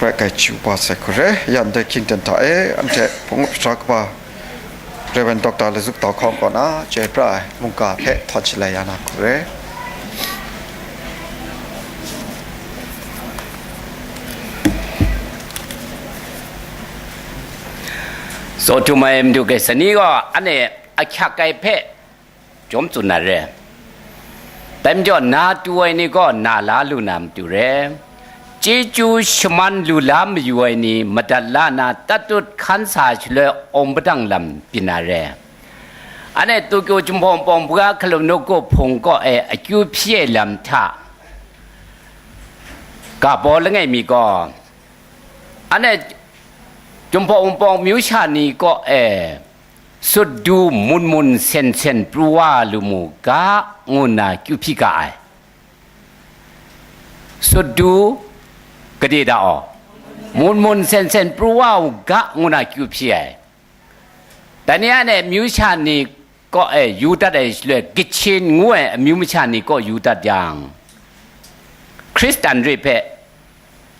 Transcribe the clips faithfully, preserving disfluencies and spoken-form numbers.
Prai kai chyu wa sai hku re, ya ndai hkying ten hta e, anhte hpung up sara kaba Rev. Doctor Lazuk Tau Hkawng kaw na chyoi pra ai mungga hpe htawn shalai ya na hku re. Tsaw htum ai Madu Kaisa ni gaw anhte ahkyak ai hpe, chyawm tsun na re. Dai majaw, na tu ai ni gaw na la lu na matu re. Chyeju shaman lu la mayu ai ni madat la na, tatut hkan sa shaloi awng padang lam byin na re. Anhte Tokyo Jinghpaw Wunpawng buga hkalum nawku hpung kaw e akyu hpyi ai lam hta ga baw langai mi gaw, anhte Jinghpaw Wunpawng myu sha ni kaw e sut du mun mun sen sen pru wa lu mu ga, ngu nna kyu hpyi ga ai. Sut du gade da aw, mun mun sen sen pru wa u ga, ngu nna kyu hpyi ai. Dai ni anhte myu sha ni kaw e yu dat ai shaloi, Kachin ngu ai amyu masha ni kaw yu dat yang, Hkristan re hpe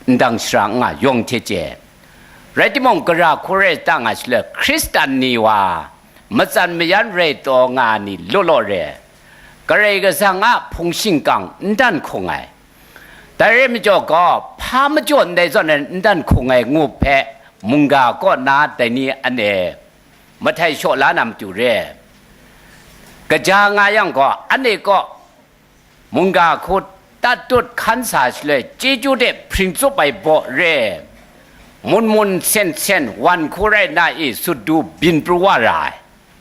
ndang shara n nga yawng hte chye. Rai timung, gara hku rai ta nga shaloi, Hkristan ni wa matsan mayan rai taw nga ni law law re, Karai Kasang a hpung shingkang n dan hkung ai. Dai rai majaw gaw, hpa majaw ndai zawn ai n dan hkung ai ngu hpe, mungga kaw na dai ni anhte mahtai shaw la na matu re. Kaja nga yang gaw, anhte kaw mungga hku tatut hkan sa shaloi, chyeju de hpring tsup ai baw re, mun mun sen sen wan hku rai na i sut du byin pru wa ra ai.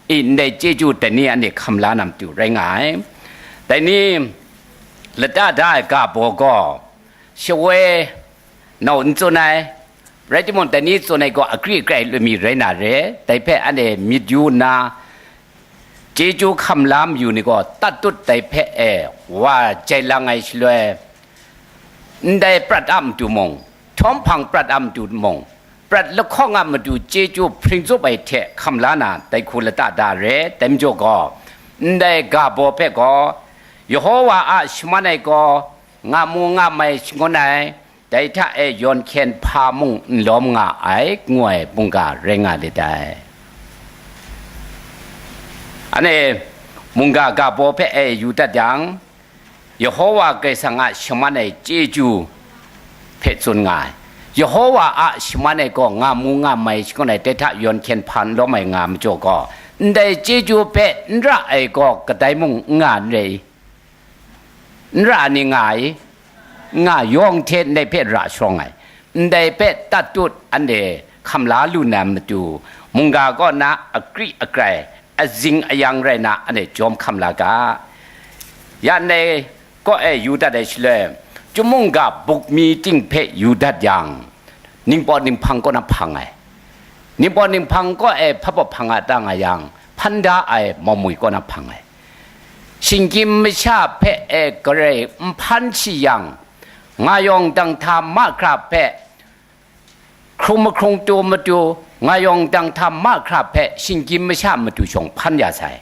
I ndai chyeju dai ni anhte hkam la na matu rai nga ai. Dai ni lata da ai ga baw gaw, shawoi nau n tsun ai, rai timung, dai ni tsun ai gaw akri akrai lumi rai na re, dai hpe anhte myit yu nna, chyeju hkam la mayu ni gaw tatut dai hpe e wa jai lang ai shaloi, ndai prat a matu mung, htawm hpang prat a matu mung, prat lahkawng a matu chyeju hpring tsup ai hte hkam la na, dai hku lata da re, dai majaw gaw, ndai ga baw hpe gaw, Yehowa a shaman ai gaw, nga mu nga mai shangun ai, dai hta e yawn hkyen hpa mung n lawm nga ai, ngu ai mungga rai nga lit ai. Anhte mungga ga baw hpe e yu dat yang, Yehowa Karai Kasang a shaman ai chyeju hpe tsun nga ai. Yehowa a shaman ai gaw nga mu nga mai shangun ai, dai hta yawn hkyen hpa n lawm ai nga majaw gaw, ndai chyeju hpe n ra ai gaw kadai mung n nga n rai i? N ra ni nga i? Nga yawng hte ndai hpe ra sharawng ai. Ndai hpe tatut anhte hkam la lu na matu, mungga kaw na akri akrai, azing ayang rai na anhte jawm hkam la ga. Ya ndai kaw e yu dat ai shaloi, chyum mungga buk mi ting hpe yu dat yang, ningpawt ninghpang kaw na hpang ai. Ningpawt ninghpang kaw e hpabaw hpang a ta nga yang, hpan da ai maumwi kaw na hpang ai. Shinggyim masha hpe e garai n hpan shi yang, nga yawng dang hta mahkra hpe hkrung mahkrung tu matu, nga yawng dang hta mahkra hpe shinggyim masha matu shawng hpan ya sai.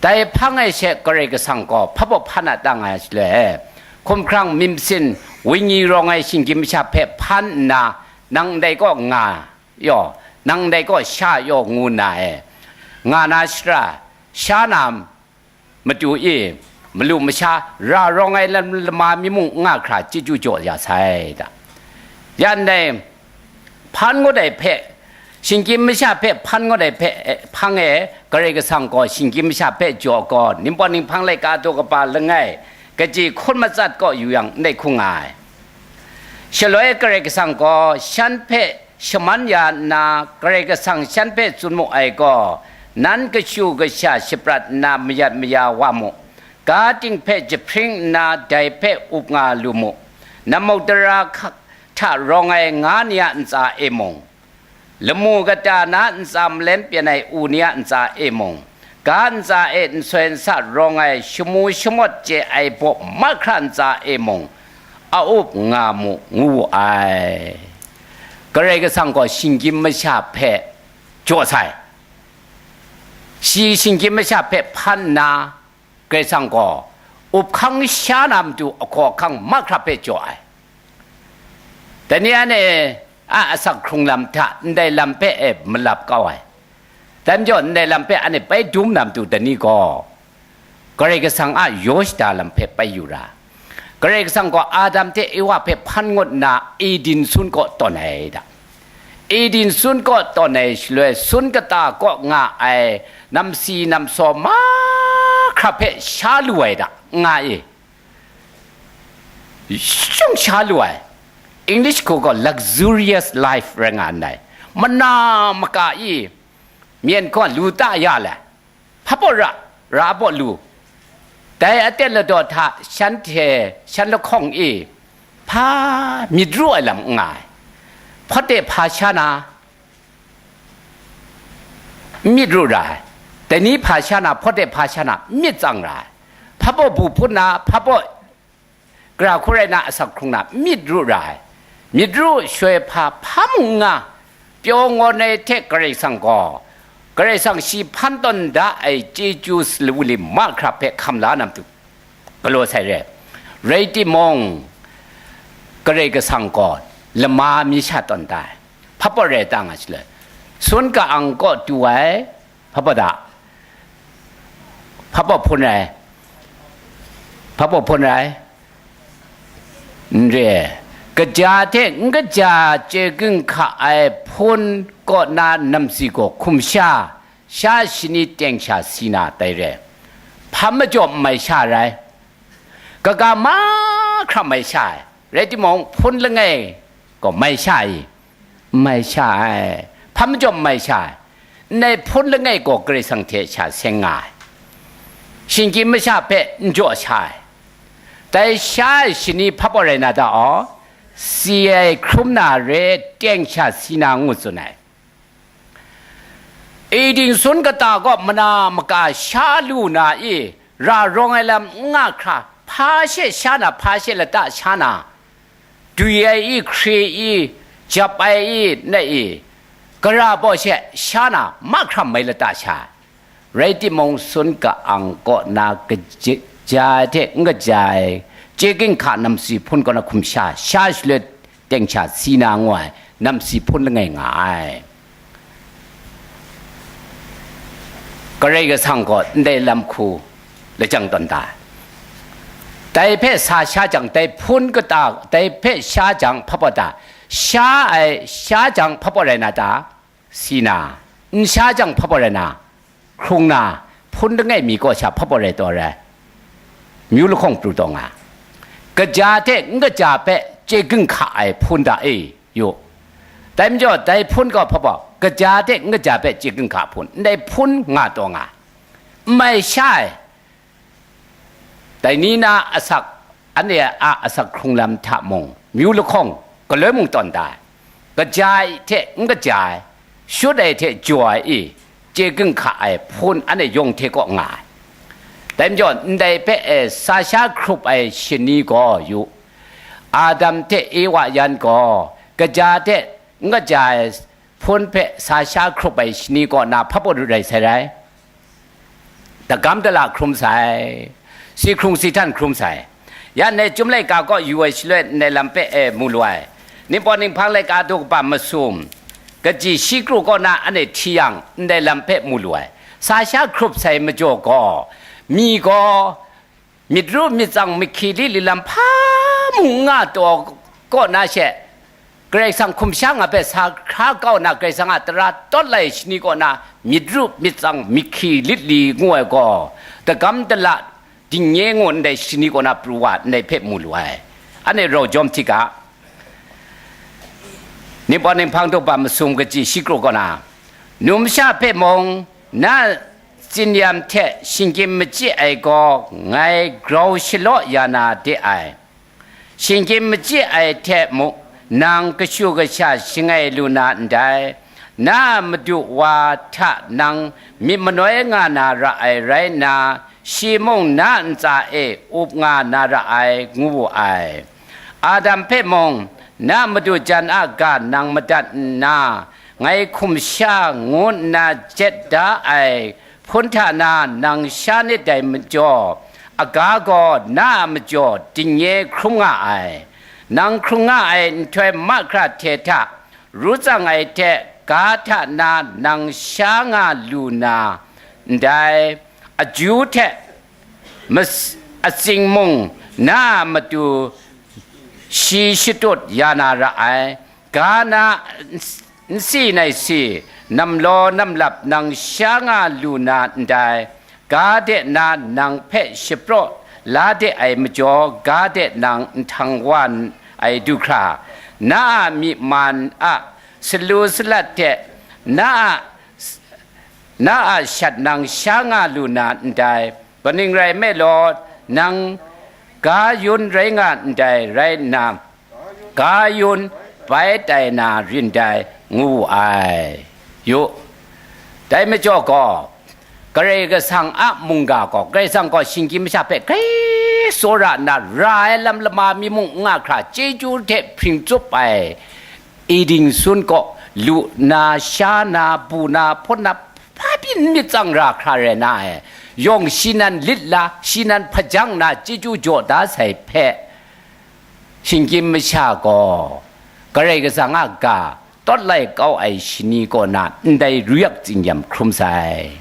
Dai hpang ai she Karai Kasang gaw hpabaw hpan a ta nga ai shaloi, hkumhkrang myit masin, wenyi rawng ai shinggyim masha hpe hpan nna, nang ndai kaw nga yaw, nang ndai kaw sha yaw ngu nna e, nga na shara, sha na matu e, malu masha, ra rawng ai lam lama mi mung n nga hkra chyeju jaw ya sai da. Ya ndai, hpan ngut ai hpe, shinggyim masha hpe hpan ngut ai hpe, eh, hpang e, Karai Kasang gaw shinggyim masha hpe jaw gaw, ningpawt ninghpang laika daw kaba langai, kaji hkun matsat kaw yu yang, ndai hkung nga ai. Shaloi Karai Kasang gaw shan hpe shaman ya nna, Karai Kasang shan hpe tsun mu ai gaw, nan kashu kasha shaprat nna mayat maya wa mu, ga ting hpe jahpring nna dai hpe up nga lu mu, namuk dara hka-, hta rawng ai nga ni a ntsa e mung, lamu kata na ntsa malen pyan ai u ni a ntsa e mung, ga ntsa e nsoi nsa rawng ai shamu shamawt chye ai baw mahkra ntsa e mung, a up nga mu, ngu wu ai. Karai Kasang gaw shinggyim masha hpe jaw sai. Shi shinggyim masha hpe hpan nna, Karai Kasang gaw up hkang sha na matu ahkaw ahkang mahkra hpe jaw ai. Dai ni anhte a asak hkrung lam hta ndai lam hpe e malap kau ai. Dai majaw, ndai lam hpe anhte bai dum na matu dai ni gaw, Karai Kasang a yaw shada lam hpe bai yu ra. Karai Kasang gaw Adam hte Ewa hpe hpan ngut nna Eden sun kaw tawn ai da. Eden sun kaw tawn ai shaloi, sun kata kaw nga ai namsi namsaw mahkra hpe sha lu ai da, nga e. Shung sha lu ai. English hku gaw luxurious life rai nga ndai. Mana maka i myen gaw lu ta ya le. Hpa baw ra, ra baw lu. Dai aten ladaw hta shanhte, shan lahkawng e hpa myit ru ai lam n nga ai. Hpawt de hpa sha na, myit ru ra ai. Dai ni hpa sha na, hpawt de hpa sha na, myit tsang ra ai. Hpa baw bu hpun na, hpa baw gara hku rai na, asak hkrung na, myit ru ra ai. Myit ru, shoi hpa, hpa mung n nga, pyaw ngawn ai hte Karai Kasang gaw, Karai Kasang shi hpan tawn da ai chyeju salu lim mahkra hpe hkam la na matu, galaw sai re. Rai timung, Karai Kasang gaw lama mi sha tawn da ai. Hpa baw rai ta nga shaloi, sun ka-ang kaw tu ai, hpa baw da, hpa baw hpun rai, hpa baw hpun rai, n re ai. Kaja hte n kaja chye ginghka ai hpun kaw na namsi gaw hkum sha, sha shani teng sha si na tai re. Hpa majaw n mai sha rai, kaga mahkra mai sha ai, rai timung, hpun langai gaw mai sha i? N mai sha ai. Hpa majaw n mai sha ai? Ndai hpun langai gaw Karai Kasang hte sha seng nga ai. Shinggyim masha hpe n jaw sha ai. Dai sha ai shani hpa baw rai na ta aw, si ai hkrum na re, teng sha si na ngu tsun ai. Eden sun kata kaw mana maka sha lu na i, ra rawng ai lam n nga hkra, hpa she sha na, hpa she lata sha na, dwi ai i, hkri i, jap ai i, na i, gara baw she sha na, mahkra mai lata sha ai. Rai timung, sun ka-ang kaw na kaja ai hte n kaja ai chye ginhka namsi hpun kaw na hkum sha, sha shaloi teng sha si na ngu ai namsi hpun langai nga ai. Karai Kasang gaw ndai lam hku lajang tawn da ai. Dai hpe sa sha jang, dai hpun kata, dai hpe sha jang hpa baw da, sha ai, sha jang hpa baw rai na ta? Si na, n sha jang hpa baw rai na, hkrung na, hpun langai mi kaw sha hpa baw rai taw rai, myu lahkawng pru taw nga. Kaja hte n kaja hpe chye ginhka ai hpun da e, yu. Dai majaw, dai hpun gaw hpa baw, kaja hte n kaja hpe chye ginhka hpun, ndai hpun nga taw nga, n mai sha ai. Dai ni na asak, anhte a asak hkrung lam hta mung, myu lahkawng galoi mung tawn da ai, kaja ai hte n kaja ai, shut ai hte jaw ai i, chye ginhka ai hpun anhte yawng hte kaw nga ai. Dai majaw, ndai hpe e sa sha hkrup ai shani gaw yu, Adam hte Ewa yan gaw, kaja hte n kaja ai hpun hpe sa sha hkrup ai shani kaw na hpa baw rai sai rai. Dagam dala hkrum sai, si hkrung si htan hkrum sai. Ya ndai Chyum laika kaw yu ai shaloi ndai lam hpe e mu lu ai. Ningpawt ninghpang laika daw kaba masum, kaji shi kru kaw na anhte hti yang, ndai lam hpe mu lu ai. Sa sha hkrup sai majaw gaw, mi gaw myit ru myit tsang, myit hkyi lit li lam hpa mung n nga taw kaw na she, Karai Kasang hkum sha nga hpe sa hkra kau na, Karai Kasang a tara tawt lai shani kaw na myit ru myit tsang, myit hkyi lit li ngu ai gaw, dagam dala dingnye ngu ndai shani kaw na pru wa ndai hpe mu lu ai. Anhte rau jawm hti ga. Ningpawt ninghpang daw ba masum, kaji shi kru kaw na, numsha hpe mung, na tsinyam hte shinggyim machyi ai gaw ngai grau shalaw ya na de ai. Shinggyim machyi ai hte mung, nang kashu kasha shangai lu na ndai. Na a madu wa hta nang myit manoi nga na ra ai rai nna, shi mung na ntsa e up nga na ra ai, ngu wu ai. Adam hpe mung, na madu jan a ga nang madat nna, ngai hkum sha ngu nna jet da ai hpun hta na nang sha nit dai majaw, aga gaw na a majaw dingnye hkrum nga ai. Nang hkrung nga ai nhtoi mahkra hte hta ru tsang ai hte ga hta na nang sha nga lu na ndai, aju hte mas- atsing mung na a matu shi shatut ya na ra ai, ga na nsi nai si, namlaw namlap nang sha nga lu na ndai, ga de na nang hpe shapraw la de ai majaw, ga de nang nhtang wa ai du hkra, na a myi man a salu salat hte na a, na a shat nang sha nga lu na ndai, kaning rai nme law, nang ga yun rai nga ndai rai nna, ga yun bai tai na rin dai, ngu wu ai. Yu, dai majaw gaw, Karai Kasang a mungga gaw, Karai Kasang gaw shinggyim masha hpe grai tsawra nna ra ai lam lama mi mung n nga hkra, chyeju hte hpring tsup ai, Eden sun kaw lu na, sha na, bu na, hpawt na, hpa byin myit tsang ra hkra rai na ai, yawng shi nan lit la, shi nan hpajang na, chyeju jaw da sai hpe, shinggyim masha gaw Karai Kasang a ga tawt lai kau ai shani kaw na ndai ruyak tsinyam hkrum sai.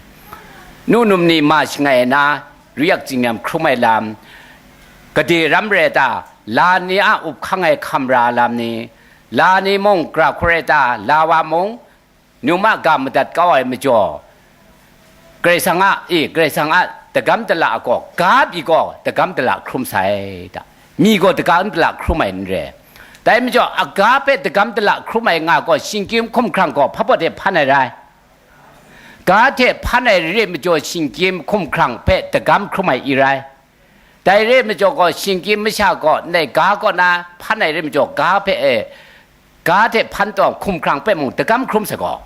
Nu num ni ma shangai na ruyak tsinyam hkrum ai lam, gade ram rai ta, la ni a up hkang ai hkam ra lam ni, la ni mung, gara hku rai ta, la wa mung, num a ga madat kau ai majaw, Karai Kasang a, e, Karai Kasang a dagam dala gaw, ga pyi gaw dagam dala hkrum sai ta, myi gaw dagam dala hkrum ai n re. Dai majaw, aga hpe dagam dala hkrum ai nga gaw, shinggyim hkumhkrang gaw hpa baw de hpan ai rai. Ga hte hpan ai re majaw, shinggyim hkumhkrang hpe dagam hkrum ai i rai. Dai re majaw gaw, shinggyim masha gaw ndai ga kaw na hpan ai re majaw, ga hpe e, ga hte hpan taw hkumhkrang hpe mung dagam hkrum sai gaw.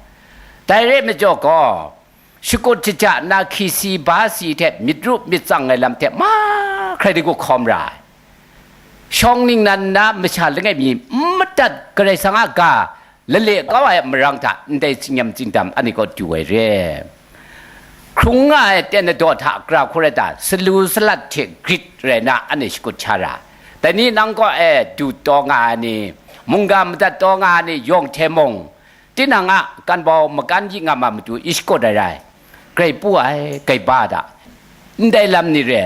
Dai re majaw gaw, shakut shaja nna hki si ba si hte myit ru myit tsang ai lam hte mahkrai de gu hkawm ra ai. Shawng ningnan nna masha langai mi n madat Karai Kasang a ga lale kau ai marang hta ndai tsinyam tsindam ani kaw du ai re. Hkrung nga ai ten nadaw hta gara hku rai ta, salu salat hte grit rai na ani shakut sha ra. Dai ni nang kaw e du taw nga ai ni, mungga madat taw nga ai ni yawng hte mung, tinang a kanbau makan yi nga ma matu i shakut ai rai. Grai pu ai, grai ba da. Ndai lam ni re,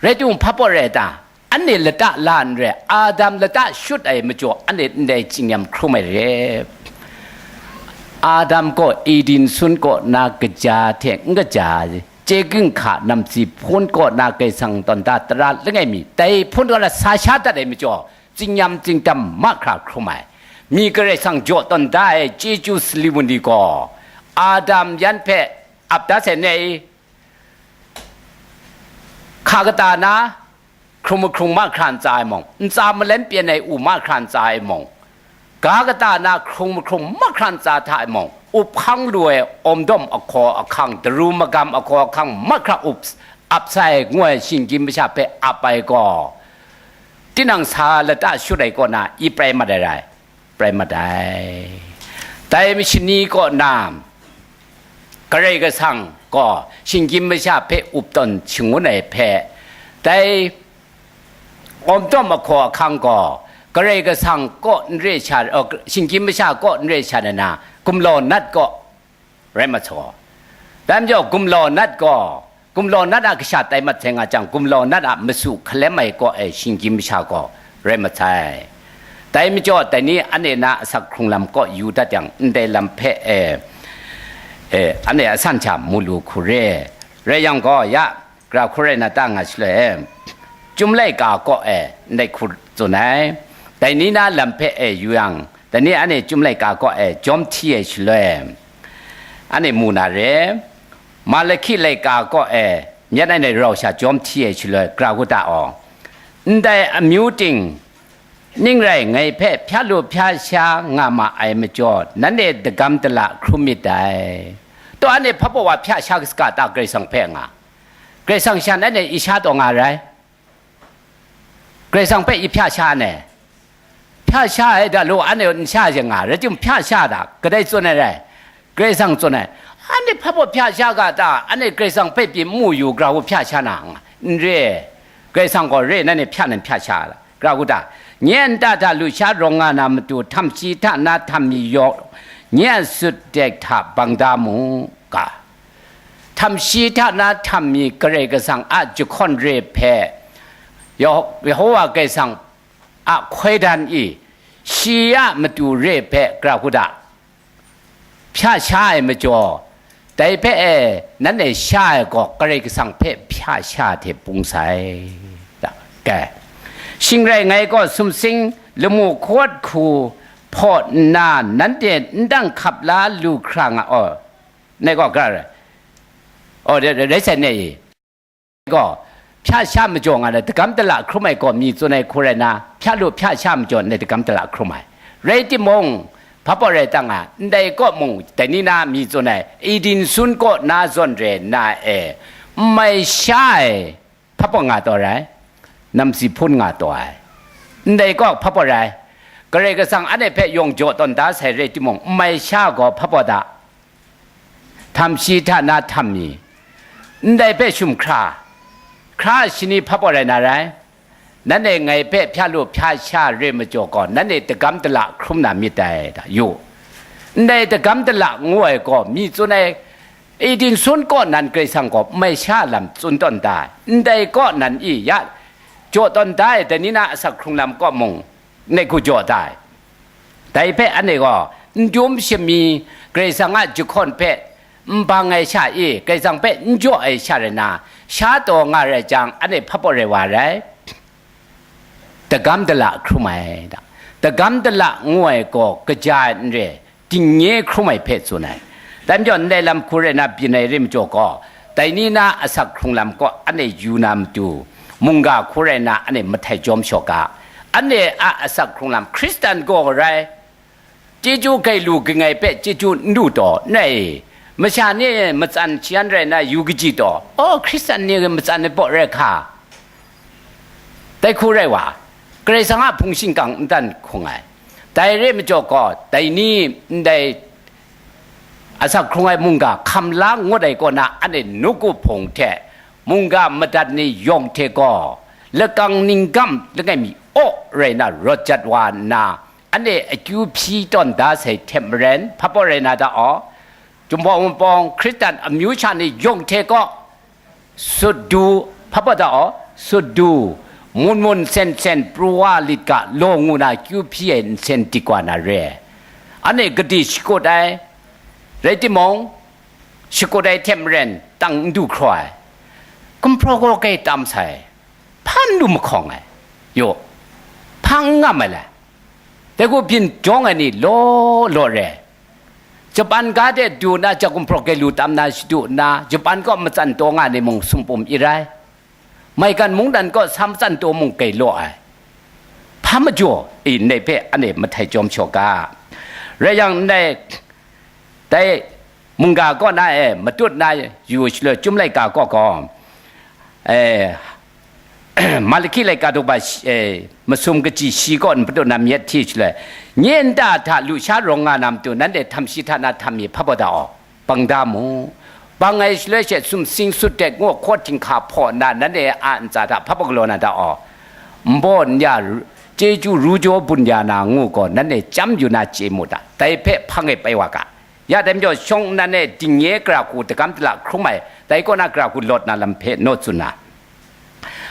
rai timung hpa baw rai ta? Anhte lata la n re, Adam lata shut ai majaw, anhte ndai tsinyam hkrum ai re. Adam gaw Eden sun kaw na kaja hte n kaja, chye ginhka namsi hpun kaw na Karai Kasang tawn da tara langai mi, dai hpun kaw na sa sha dat ai majaw, tsinyam tsindam mahkra hkrum ai. Mi Karai Kasang jaw tawn da ai chyeju sali mung ni gaw, Adam yan hpe ap da sai ne i? Hka kata na hkrung mahkrung mahkra ntsa ai mung, ntsa malen pyen ai u mahkra ntsa ai mung, ga kata na hkrung mahkrung mahkra ntsa hta ai mung, up hkang lu ai awmdawm ahkaw ahkang, daru magam ahkaw ahkang mahkra up ap sai ngu ai shinggyim masha hpe ap ai gaw, tinang sa lata shut ai kaw na i prai mat ai rai? Prai mat ai. Dai mashani kaw na, Karai Kasang gaw shinggyim masha hpe up tawn shangun ai hpe, dai awmdawm ahkaw ahkang gaw Karai Kasang kaw n re sha, uh, shinggyim masha kaw n re sha na, gumlau nat kaw rai mat sai gaw. Dai majaw, gumlau nat gaw, gumlau nat a kasha tai mat sai nga jang, gumlau nat a masu hkalem ai kaw e shinggyim masha gaw rai mat sai. Dai majaw, dai ni anhte na asak hkrung lam kaw yu dat yang, ndai lam hpe e, e, anhte a san hta mu lu hku re. Rai yang gaw, ya, gara hku rai na ta nga shaloi e, Chyum laika kaw e ndai hku tsun ai. Dai ni na lam hpe e yu yang, dai ni anhte Chyum laika kaw e jawm hti ai shaloi, anhte mu na re. Malahki laika kaw e myit ai ndai rau sha jawm hti ai shaloi, gara hku ta aw, ndai amyu ting ning rai ngai hpe hpya lu hpya sha nga ma ai majaw, nanhte dagam dala hkrum myit dai. Taw, anhte hpa baw wa hpya sha saga ta Karai Kasang hpe nga? Karai Kasang sha nanhte i sha taw nga rai? Karai Kasang hpe i hpya sha ne? Hpya sha ai da law, anhte n sha je nga, rai timung hpya sha da, kadai tsun ai rai? Karai Kasang tsun ai. Anhte hpa baw hpya sha ga ta? Anhte Karai Kasang hpe pyi n mu yu, gara hku hpya sha na nga? N re. Karai Kasang gaw re, nanhte hpya nan hpya sha la, gara hku ta? Nye a nta hta lusha rawng nga na matu, htam shi hta na htam mi yaw, nye a sut dek hta bang da mu ga. Htam shi hta na htam mi Karai Kasang a jahkawn re hpe, Yeho-, Yehowa Karai Kasang a hkoi dan i, shi a matu re hpe gara hku da. Hpya sha ai majaw, dai hpe e, nanhte sha ai gaw Karai Kasang hpe hpya sha hte bung sai. Kai. Shing rai ngai gaw sumsing lamu hkawt hku hpaw nna, nanhte n dang hkap la lu hkra nga, aw, nai gaw gara, aw, rai sai ne i? Gaw, hpya sha majaw nga na dagam dala hkrum ai gaw mi tsun ai hku rai na, hpya lu hpya sha majaw ndai dagam dala hkrum ai. Rai timung, hpa pawt rai ta nga, ndai kaw mung, dai ni na mi tsun ai, Eden sun kaw na zawn re na e, n mai sha ai, hpa pawt nga taw rai, namsi hpun nga taw ai. Ndai kaw hpa pawt rai, Karai Kasang anhte hpe yawng jaw tawn da sai rai timung, n mai sha gaw hpa pawt da. Htam shi hta na htam mi, ndai hpe shum hkra, hkra shani hpa pawt rai na rai, nanhte ngai hpe hpya lu hpya sha re majaw gaw, nanhte dagam dala hkrum na myit dai, da yu. Ndai dagam dala ngu ai gaw, mi tsun ai, Eden sun kaw nan Karai Kasang gaw mai sha lam tsun tawn da ai, ndai kaw nan i ya jaw tawn da ai, dai ni na asak hkrung lam kaw mung, ngai hku jaw da ai. Dai hpe anhte gaw n dum shami Karai Kasang a jahkawn hpe n bang ai sha i, Karai Kasang hpe n jaw ai sha rai na, sha taw nga rai jang, anhte hpa pawt rai wa rai. Dagam dala hkrum ai, da. Dagam dala ngu ai gaw kaja ai n re, dingnye hkrum ai hpe tsun ai. Dai majaw, ndai lam hku rai na byin ai re majaw gaw, dai ni na asak hkrung lam kaw anhte yu na matu, mungga hku rai na anhte mahtai jawm shaw ga, anhte a asak hkrung lam Hkristan gaw rai, chyeju grai lu ging ai hpe chyeju n du taw, n rai, masha ni matsan shayan rai na yu kaji taw, aw, Hkristan ni matsan ai baw rai hka, dai hku rai wa, Karai Kasang a hpung shingkang n dan hkung ai. Dai re majaw gaw, dai ni ndai asak hkrung ai mungga hkam la ngut ai kaw na anhte nawku hpung hte mungga madat ni yawng hte gaw, lakang ninggam langai mi aw rai na rawt jat wa nna, anhte akyu hpyi tawn da sai hte maren, hpa pawt rai na da aw, Jinghpaw Wunpawng Hkristan amyu sha ni yawng hte gaw, sut du, hpa pawt da aw, sut du, mun mun sen sen pru wa lit ga law ngu na kyu hpyi ai nsen dik wa na re. Anhte gade shakut ai, rai timung, shakut ai hte maren tang n du hkraw ai, gumhpraw gaw grai tam sai, hpa n lu mahkawng ai, yaw, hpa n ngam ai lai. Dai hku byin jawng ai ni law law re. Japan ga de du nna, jagum hpraw grai lu tam na shadu nna, Japan kaw matsan taw nga ni mung sumpu m-, i rai. Maigan mungdan kaw sa matsan taw mung grai law ai. Hpa majaw, i, ndai hpe anhte mahtai jawm shaw ga. Rai yang, ndai, dai mungga kaw na e matut na yu shaloi, Chyum laika kaw gaw, e, Malaki laika daw ba shi-, e, masum kaji shi kaw n patut na myit hti shaloi, nye nta hta lusha rawng nga na matu, nanhte htam shi hta na htam mi hpa baw da aw, bang da mu. Bang ai shaloi she sumsing sut dek ngu hkaw htinghka hpaw nna, nanhte a ntsa hta hpa baw galaw na da aw, nbaw n ya, chyeju ru jaw bun ya na ngu gaw, nanhte chyam yu na chye mu da, dai hpe hpang e pai wa ga. Ya dai majaw, shawng nnan e dingnye gara hku dagam dala hkrum ai, dai kaw na gara hku lawt na lam hpe naw tsun na.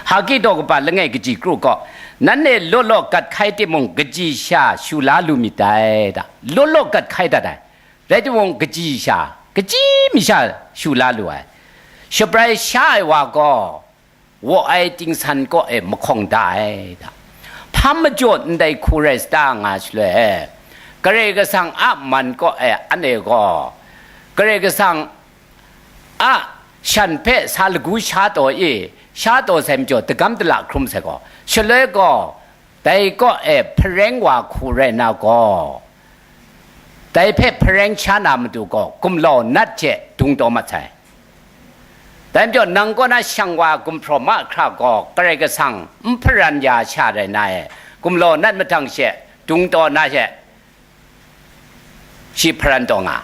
Hagi daw kaba langai kaji kru gaw, nanhte law law gat hkai timung, kaji sha shu la lu myit dai da. Law law gat hkai dat ai, rai timung, kaji sha, kaji mi sha shu la lu ai. Shabrai sha ai wa gaw, waw ai tingsan kaw e mahkawng da ai da. Hpa majaw ndai hku rai sata nga shaloi e, Karai Kasang a man kaw e anhte gaw, Karai Kasang a shan hpe sa lagu sha taw i, sha taw sai majaw, dagam dala hkrum sai gaw, shaloi gaw, dai kaw e hpareng wa hku rai na gaw, dai hpe hpareng sha na matu gaw, gumlau nat hte dung taw mat sai. Dai majaw, nang kaw na shang wa gumhpraw mahkra gaw, Karai Kasang n hparan ya sha rai na e, gumlau nat mahtang she, dung taw na she, shi hparan taw nga.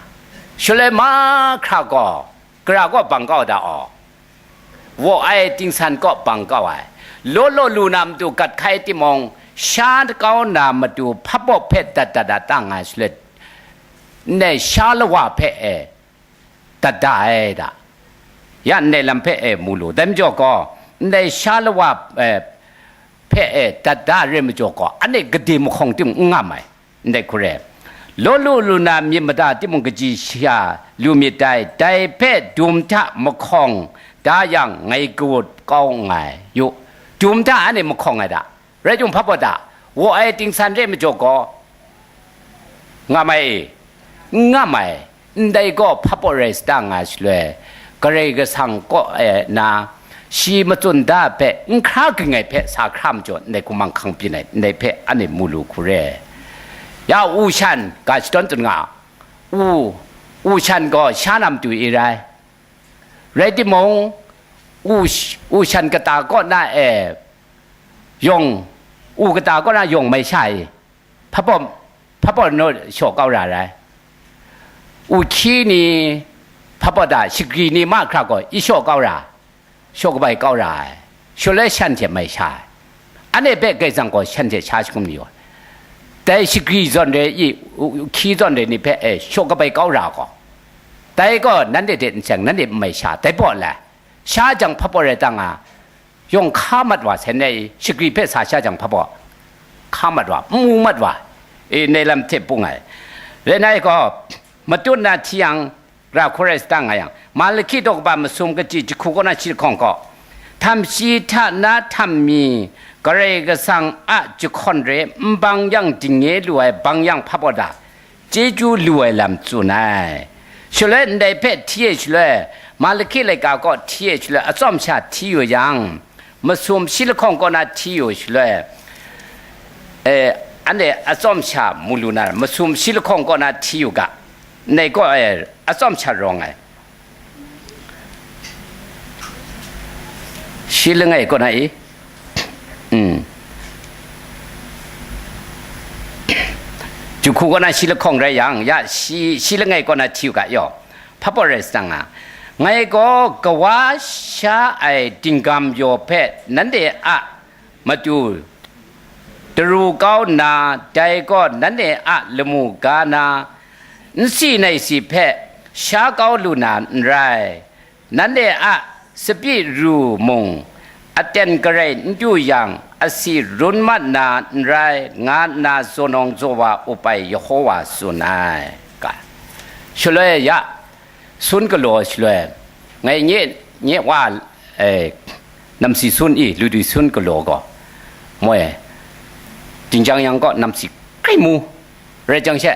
Shaloi mahkra gaw, gara kaw bang kau da aw, waw ai tingsan kaw bang kau ai, law law lu na matu gat hkai timung, Sha kau na matu hpabaw hpe dat dat da tang ai shaloi, ndai sha lawa hpe e dat da ai da, ya ndai lam hpe e mu lu. Dai majaw gaw, ndai sha lawa e hpe e dat da re majaw gaw, anhte gade mahkawng ting n ngam ai, ndai hku re. Law lu lu na myit mada timung kaji sha lu myit dai, dai hpe dum hta mahkawng da yang ngai kawut kau nngai. Yu, dum hta anhte mahkawng ai da. Rai timung, hpabaw da, waw ai tingsan re majaw gaw, ngam ai, n ngam ai, ndai gaw hpabaw rai sata nga shaloi, Karai Kasang kaw e na, shi matsun da hpe n hkra ging ai hpe sa hkra majaw, ndai hkumang hkang byin ai, ndai hpe anhte mu lu hku re. Ya u shan ga shadawn tsun nga, u, u shan gaw sha na matu e rai. Rai timung, u, u shan kata kaw na e yawng, u kata kaw na yawng mai sha i, hpabaw, hpabaw naw shaw kau ra rai. U hkyi ni, hpabaw da shagri ni mahkra gaw i shaw kau ra, shaw kabai kau ra ai, shaloi shan hte mai sha ai. Anhte hpe Karai Kasang gaw shan hte sha shangun mayu ai. Dai shagri zawn re i, u, u hkyi zawn re ni hpe e shaw kabai kau ra gaw, dai gaw nanhte hte n seng, nanhte n mai sha, dai baw lai. Sha jang hpabaw rai tang a, yawng hka mat wa sai nai i, shagri hpe sa sha jang hpabaw hka mat wa, n mu mat wa, e, ndai lam hte bung ai. Rai nna gaw, matut na hti yang, ra hku rai sata nga yang, Malahki daw kaba masum kaji jahku kaw na shi lahkawng gaw, htam shi hta na htam mi, Karai Kasang a jahkawn re n bang yang dingnye lu ai bang yang hpabaw da, chyeju lu ai lam tsun ai. Shaloi ndai hpe hti e shaloi, Malahki laika kaw hti e shaloi, atsawm sha hti yu yang, masum shi lahkawng kaw na hti yu shaloi, e, anhte atsawm sha mu lu na, masum shi lahkawng kaw na hti yu ga, ndai gaw, e, atsawm sha rawng ai. Shi langai kaw na i? Mm. Jahku kaw na shi lahkawng rai yang, ya shi, shi langai kaw na hti u ga yaw, hpabaw rai sata nga, ngai gaw kawa sha ai dinggam yaw hpe nanhte a matu daru kau nna, dai gaw nanhte a lamu ga na, n si nai si hpe sha kau lu na n rai, nanhte a tsapyi ru mung aten garai n du yang, asi run mat na n rai, nga nna zawnawng zawa up ai Yehova tsun ai, ga. Shaloi ya, sun galaw shaloi, ngai nye, nye wa, e, namsi sun i, ludwi sun galaw gaw, moi, dingjang yang gaw namsi grai mu, rai jang she,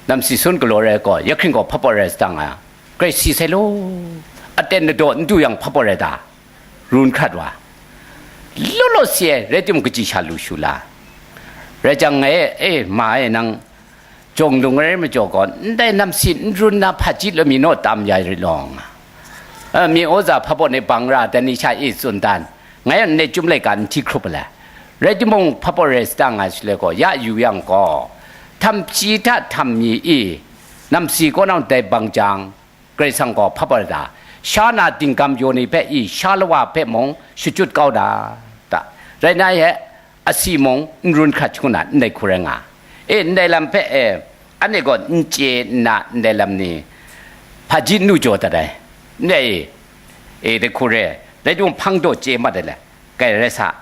namsi sun galaw rai gaw, ya hkring gaw hpabaw rai sata nga, grai si sai law, aten ladaw n du yang hpabaw rai ta, run hkrat wa, law law si ai, rai timung kaji sha lu shu la, rai jang ngai e, e, ma e, nang jawng lung rai majaw gaw, ndai namsi n run na hpaji lami naw tam ya rit law nga, e, myi oza hpabaw ni bang ra, dai ni sha e tsun dan, ngai a ndai chyum laika n hti hkrup ai. Rai timung, hpabaw rai sata nga shaloi gaw, ya yu yang gaw, htam shi hta htam mi i, namsi kaw nang dai bang jang, Karai Kasang gaw hpabaw da, sha na dinggam yaw ni hpe i, sha lawa hpe mung shachyut kau da, ta. Rai nna ye, asi mung n run hkrat shangun na ndai hku rai nga. E, ndai lam hpe e, anhte gaw n chye nna, ndai lam ni hpaji nu jaw dat ai, ndai e, e, dai hku re, rai timung, hpang daw chye mat ai le, kai rai sa.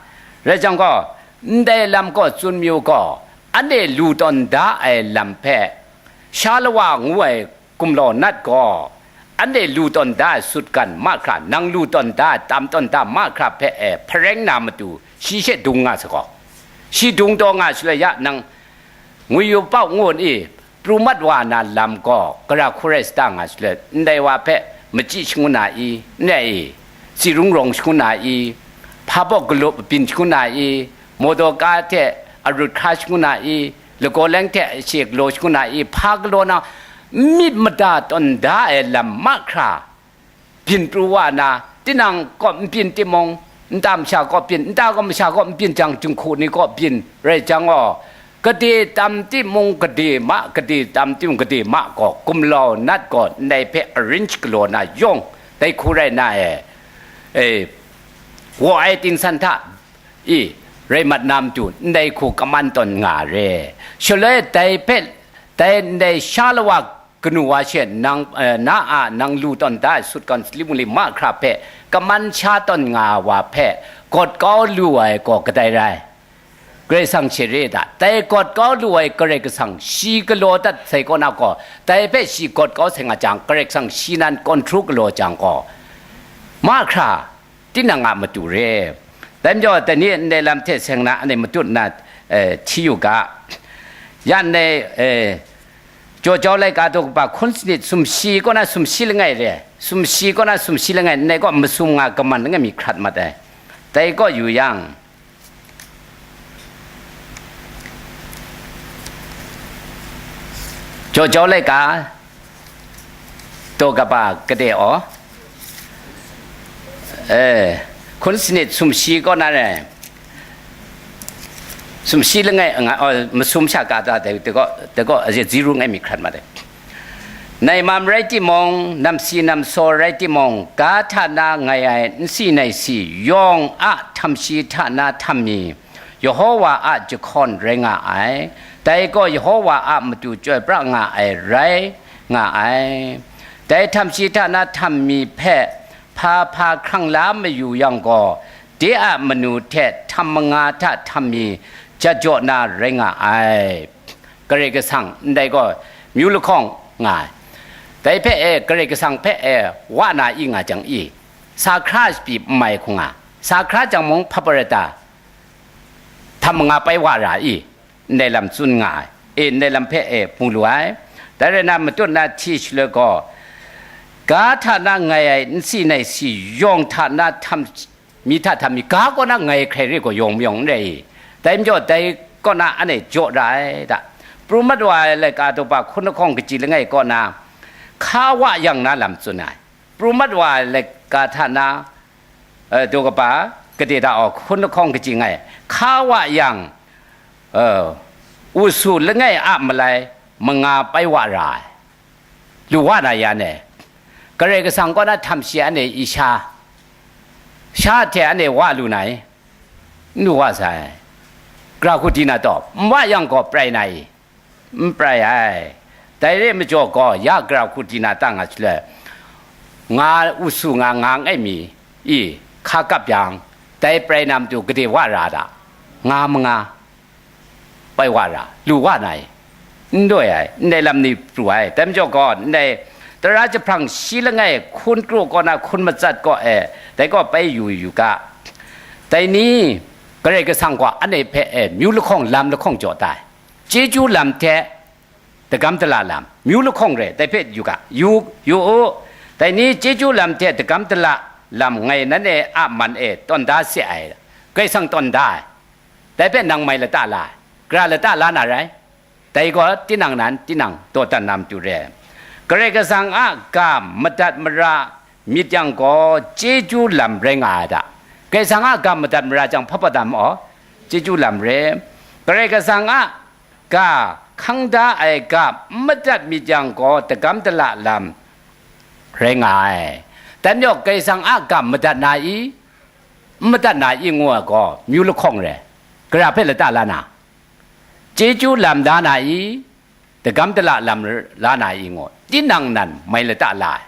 Rai jang gaw, ndai lam gaw tsun mayu gaw, anhte lu tawn da ai lam hpe, sha lawa ngu ai gumlau nat gaw, anhte lu tawn da ai sutgan mahkra, nang lu tawn da ai tam tawn da mahkra hpe e hpareng na matu, shi she dung nga sa gaw, shi dung taw nga shaloi ya nang ngwi yu pau ngu ni, pru mat wa na lam gaw, gara hku rai sata nga shaloi, ndai wa hpe machyi shangun na i, n rai i, tsi rung rawng shangun na i, hpa baw galaw byin shangun na i, mawdaw ka hte arut hkra shangun na i, lagaw leng hte she galaw shangun na i, hpa galaw na, myit mada tawn da ai lam mahkra, byin pru wa na, tinang kaw n byin timung, nta masha kaw byin, nta kaw masha kaw n byin jang, jinghku ni kaw byin rai jang gaw, gade tam timung gade ma, gade tam timung gade ma gaw, gumlau nat gaw ndai hpe arrange galaw na yawng, dai hku rai na e, e, waw ai tingsan hta, i, rai mat na matu, ndai hku kaman tawn nga re. Shaloi dai hpe, dai ndai sha lawa kanu wa she nang, eh, na a nang lu tawn da ai sut gawn sali mungli mahkra hpe kaman sha tawn nga wa hpe gawt kau lu ai gaw kadai rai? Karai Kasang she re da. Dai gawt kau lu ai Karai Kasang shi galaw dat sai kaw na gaw, dai hpe shi gawt kau sai nga jang, Karai Kasang shi nan kawn hkru galaw jang gaw, mahkra tinang a matu re. Dai majaw, dai ni ndai lam hte seng na, anhte matut nna, eh, hti yu ga. Ya ndai, eh, Jaw jau laika daw kaba hkun sanit sumshi kaw na sumshi langai re, sumshi kaw na sumshi langai, ndai kaw masum nga kaman langai mi hkrat mat ai. Dai kaw yu yang, jaw jau laika daw kaba kade aw, eh, hkun sanit sumshi kaw na re, sumshi langai nga, oh, masum sha ka ta dai, dai kaw, dai kaw aze ziru ngai mi hkrat mat ai. Naimam rai timung, namsi namsaw rai timung, ga hta na ngai ai nsi naisi yawng a htam shi hta na htam mi, Yehowa a jahkawn rai nga ai. Dai gaw Yehowa a matu chyoi pra nga ai rai nga ai. Dai htam shi hta na htam mi hpe hpa hpa hkrang la mayu yang gaw, de a manu hte htam manga hta htam mi jat jaw na rai nga ai. Karai Kasang ndai gaw myu lahkawng nga ai. Dai hpe e, Karai Kasang hpe e wa na i nga jang i, sa hkra shapi n mai hku nga, sa hkra jang mung hpa pra ta, htam manga pai wa ra i, ndai lam tsun nga ai. E, ndai lam hpe e mu lu ai. Dai rai na, matut na hti shaloi gaw, ga hta na ngai ai nsi naisi yawng hta na htam mi hta htam mi, ga kaw na ngai hkrai re gaw yawng mayawng n rai i? Dai majaw, dai kaw na anhte jaw ra ai da. Pru mat wa ai laika daw pa hkun lahkawng kaji langai kaw na, hka wa yang na lam tsun ai. Pru mat wa ai laika hta na, eh, daw kaba, kade da aw, hkun lahkawng kaji ngai, hka wa yang, eh, usu langai a malai manga pai wa ra ai. Lu wa na yan e, Karai Kasang kaw na htam shi anhte i sha, sha hte anhte wa lu na i? N lu wa sai. Gara hku di na taw, n wa yang gaw prai na i? N prai ai. Dai re majaw gaw, ya gara hku di na ta nga shaloi, nga usu nga nga ngai mi i, hka kap yang, dai prai na matu gade wa ra da, nga manga pai wa ra, lu wa na i? N doi ai, ndai lam ni pru ai. Dai majaw gaw, ndai tara jahprang shi langai hkun kru kaw na hkun matsat kaw e, dai kaw pai yu yu ga. Dai ni, Karai Kasang gaw anhte hpe e myu lahkawng lam lahkawng jaw tai. Chyeju lam hte dagam dala lam, myu lahkawng re, dai hpe yu ga, yu, yu u. Dai ni chyeju lam hte dagam dala lam ngai nanhte a man e tawn da se ai, Karai Kasang tawn da ai. Dai hpe nang mai lata la ai, gara lata la na rai? Dai gaw tinang nan tinang dawdan na matu re. Karai Kasang a ga madat mara myit yang gaw, chyeju lam rai nga ai da. Karai Kasang a ga madat mara jang hpa hpa dam aw, chyeju lam re. Karai Kasang a ga hkang da ai ga n madat myit yang gaw, dagam dala lam rai nga ai. Dan yawk, Karai Kasang a ga madat na i, n madat na i ngu ai gaw, myu lahkawng re. Gara hpe lata la na? Chyeju lam da na i, dagam dala lam la na i ngu, tinang nan mai lata la ai.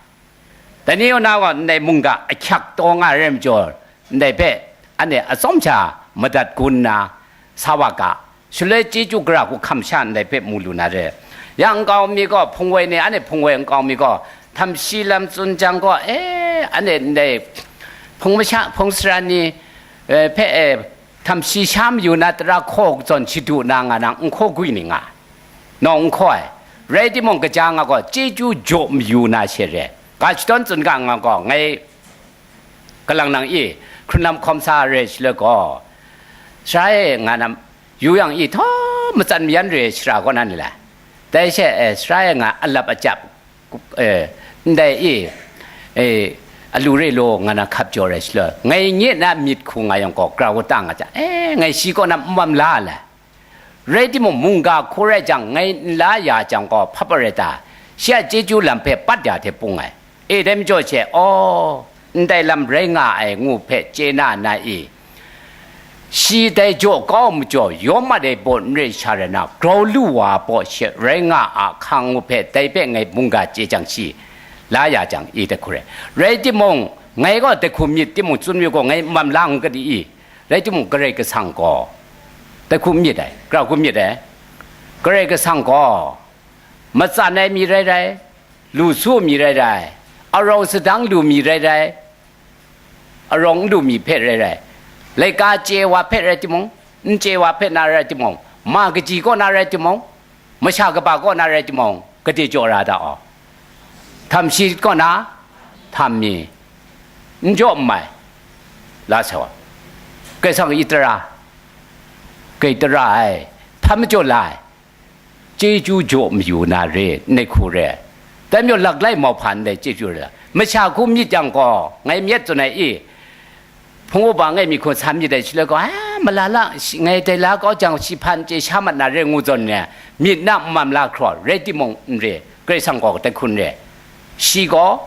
Dai ni yawng na gaw ndai mungga ahkyak taw nga ai rai majaw, ndai hpe anhte atsawm sha madat gun nna sa wa ga, shaloi chyeju gara hku hkam sha ndai hpe mu lu na re. Ya nkau mi gaw, hpung woi ni, anhte hpung woi nkau mi gaw, htam shi lam tsun jang gaw, e, anhte ndai hpung masha, hpung sara ni, e, hpe, e, htam shi sha mayu na tara hkaw zawn shadu na nga na, n hkaw gwi ni nga, nawng n hkaw ai. Rai timung, kaja nga gaw chyeju jaw mayu na she re. Ga shadawn tsun ga nga gaw, ngai kalang nang i, hkrun lam hkawm sa re shaloi gaw, sara e nga na, yu yang i, htawm matsan mayan re ai shara kaw na ni lai? Dai she, e, sara e nga alap acap, e, ndai i, e, alu re law nga na hkap jaw rai shaloi, ngai nye na myit hku nga yang gaw, gara wata nga jang, e, ngai shi kaw na n wam la ai. Rai timung, mungga hku rai jang, ngai n la ya jang gaw, hpa hpa rai ta? Shi a chyeju lam hpe pat ya hte pung ai. E, dai majaw she, aw, ndai lam rai nga ai ngu hpe chye na na i? Shi dai jaw kau majaw, yawm mat ai baw n rai sha rai na, grau lu wa baw she rai nga a hkang ngu hpe, dai hpe ngai mungga chye jang shi, la ya jang, i dai hku rai. Rai timung, ngai gaw dai hku myit timung, tsun myit gaw, ngai mam lang kadi i? Rai timung, Karai Kasang gaw dai hku myit ai, grau hku myit ai. Karai Kasang gaw matsan ai mi rai rai, lu su mi rai rai, arawng sadang lu mi rai rai, arawng n lu mi hpe rai rai, laika chye wa hpe rai timung, n chye wa hpe na rai timung, ma kaji kaw na rai timung, masha kaba kaw na rai timung, gade jaw ra da aw. Htam shi kaw na, htam mi, n jaw n mai, la sa wa. Kaisang i tara, kai tara ai, htam majaw la ai. Chyeju jaw mayu na re, ndai hku re. Dai majaw laklai mauhpa ndai chyeju re. Masha hku myit yang gaw, ngai myit tsun ai i, hpung uba ngai mi hku sa myit ai shaloi gaw, a, malala, shi, ngai dai la kau jang, shi hpa n chye sha mat na re ngu zawn ne, myit na n mam la hkraw, rai timung n re, Karai Kasang gaw dai hku n re. Shi gaw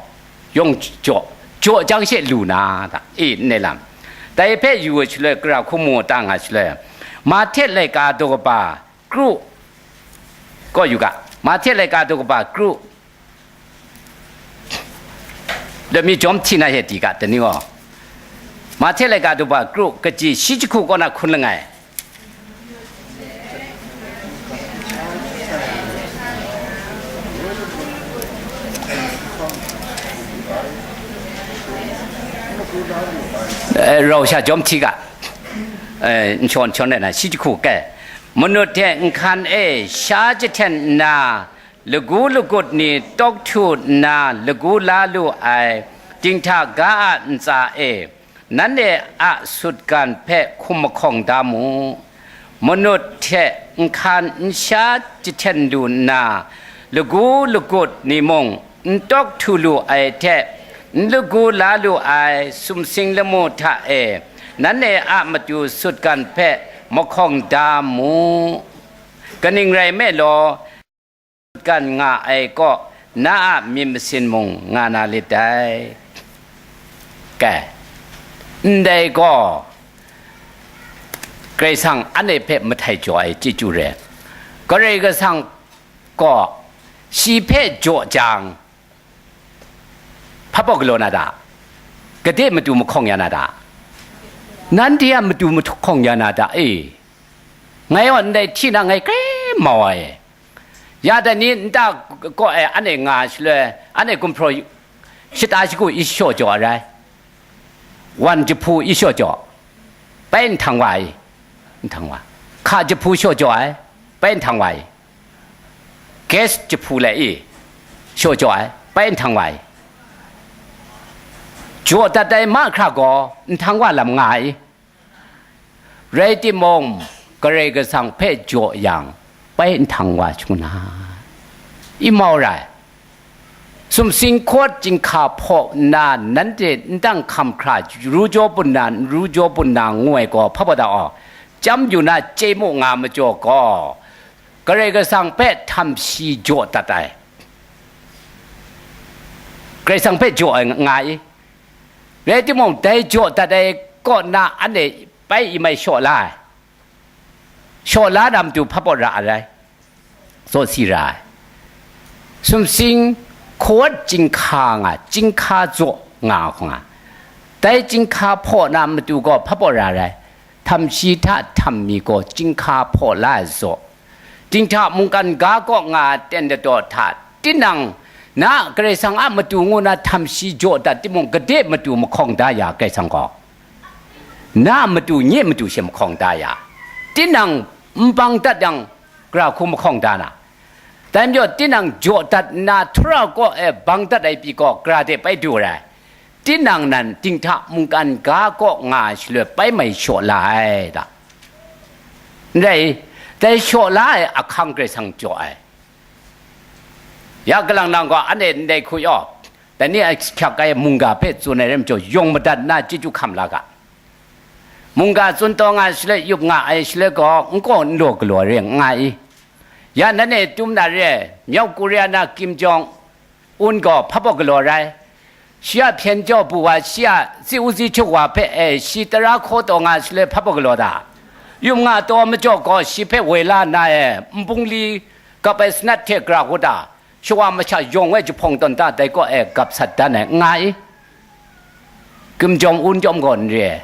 yawng jaw, jaw jang she lu na, da, e, ndai lam. Dai hpe yu ai shaloi, kara hku mu ta nga shaloi, Mahte laika daw kaba, kru, kaw yu ga, Mahte laika daw kaba kru, lami jawm hti na he di ga, dai ni gaw, Mahte laika daw kaba kru, kaji shi jahku kaw na hkun langai. Eh, rau sha jawm hti ga, eh, n shawn shawn rai na, shi jahku kai. Manut hte nhkan e sha jahten nna, lagu lagut ni tawk htu nna lagu la lu ai, dinghta ga a ntsa e, nanhte a sutgan hpe hkum mahkawng da mu. Manut hte nhkan n sha jahten lu nna, lagu lagut ni mung n tawk htu lu ai hte, n lagu la lu ai sumsing lamu hta e, nanhte a matu sutgan hpe mahkawng da mu. Kaning rai nme law, sutgan nga ai kaw, na a myit masin mung nga na lit dai. Kai, ndai gaw, Karai Kasang anhte hpe mahtai jaw ai chyeju re. Karai Kasang gaw shi hpe jaw jang, hpa baw galaw na ta? Gade matu mahkawng ya na ta? Nanhte a matu mahkawng ya na ta e? Ngai gaw ndai hti na ngai grai mau ai. Ya dai ni nta kaw e anhte nga shaloi, anhte gumhpraw shata shagu i shaw jaw ai rai. Wan jahpu i shaw jaw, bai nhtang wa ai, nhtang wa. Hka jahpu shaw jaw ai, bai nhtang wa ai. Gas jahpu lai i shaw jaw ai, bai nhtang wa ai. Jaw dat ai mahkra gaw nhtang wa lam nga ai. Rai timung, Karai Kasang hpe jaw yang, bai nhtang wa shangun ai. I mau rai. Sumsing hkawt chyinghka hpaw nna, nanhte n dang hkam hkra, ru jaw bun na, n ru jaw bun na, ngu ai gaw, hpa baw da aw, chyam yu na, chye mu nga majaw gaw, Karai Kasang hpe htam shi jaw dat ai. Karai Kasang hpe jaw ai nga i? Rai timung, dai jaw dat ai kaw na anhte bai i mai shaw la ai. Shaw la na matu hpa baw ra ai rai, zaw si ra ai. Sumsing hkawt chyinghka nga, chyinghka zaw nga hku nga. Dai chyinghka hpaw na matu gaw hpa baw ra ai rai, htam shi hta htam mi gaw chyinghka hpaw la ai zaw. Dinghta mungkan ga kaw nga ai ten ladaw hta, tinang na a Karai Kasang a matu ngu na htam shi jaw dat timung, gade matu mahkawng da ya Karai Kasang gaw? Na a matu, nye matu she mahkawng da ya. Tinang n bang dat yang, gara hku mahkawng da na? Dai majaw, tinang jaw dat nna, Tara kaw e bang dat ai pyi gaw, gara de bai du ai. Tinang nan dinghta mungkan ga kaw nga ai shaloi bai mai shaw la ai ta? N rai, dai shaw la ai ahkang Karai Kasang jaw ai. Ya galang nang gaw anhte ndai hku yaw, dai ni a hkyak ai mungga hpe tsun ai rai majaw, yawng madat nna chyeju hkam la ga. Mungga tsun taw nga ai shaloi, yup nga ai shaloi gaw, n kaw n law galaw re nga i? Ya nanhte tum na re ai, Myauk Korea na Kim Jong Un gaw hpa baw galaw rai? Shi a hpyen jaw bu wa, shi a si u si htuk wa hpe, e, shi tara hkaw taw nga shaloi hpa baw galaw ta? Yum nga taw majaw gaw, shi hpe woi la na e, nbungli gap ai sanat hte gara hku ta? Shawa masha yawng e jahpawng tawn ta dai kaw e gap sat dan ai, n nga i? Kim Jong Un chyawm gaw n re ai,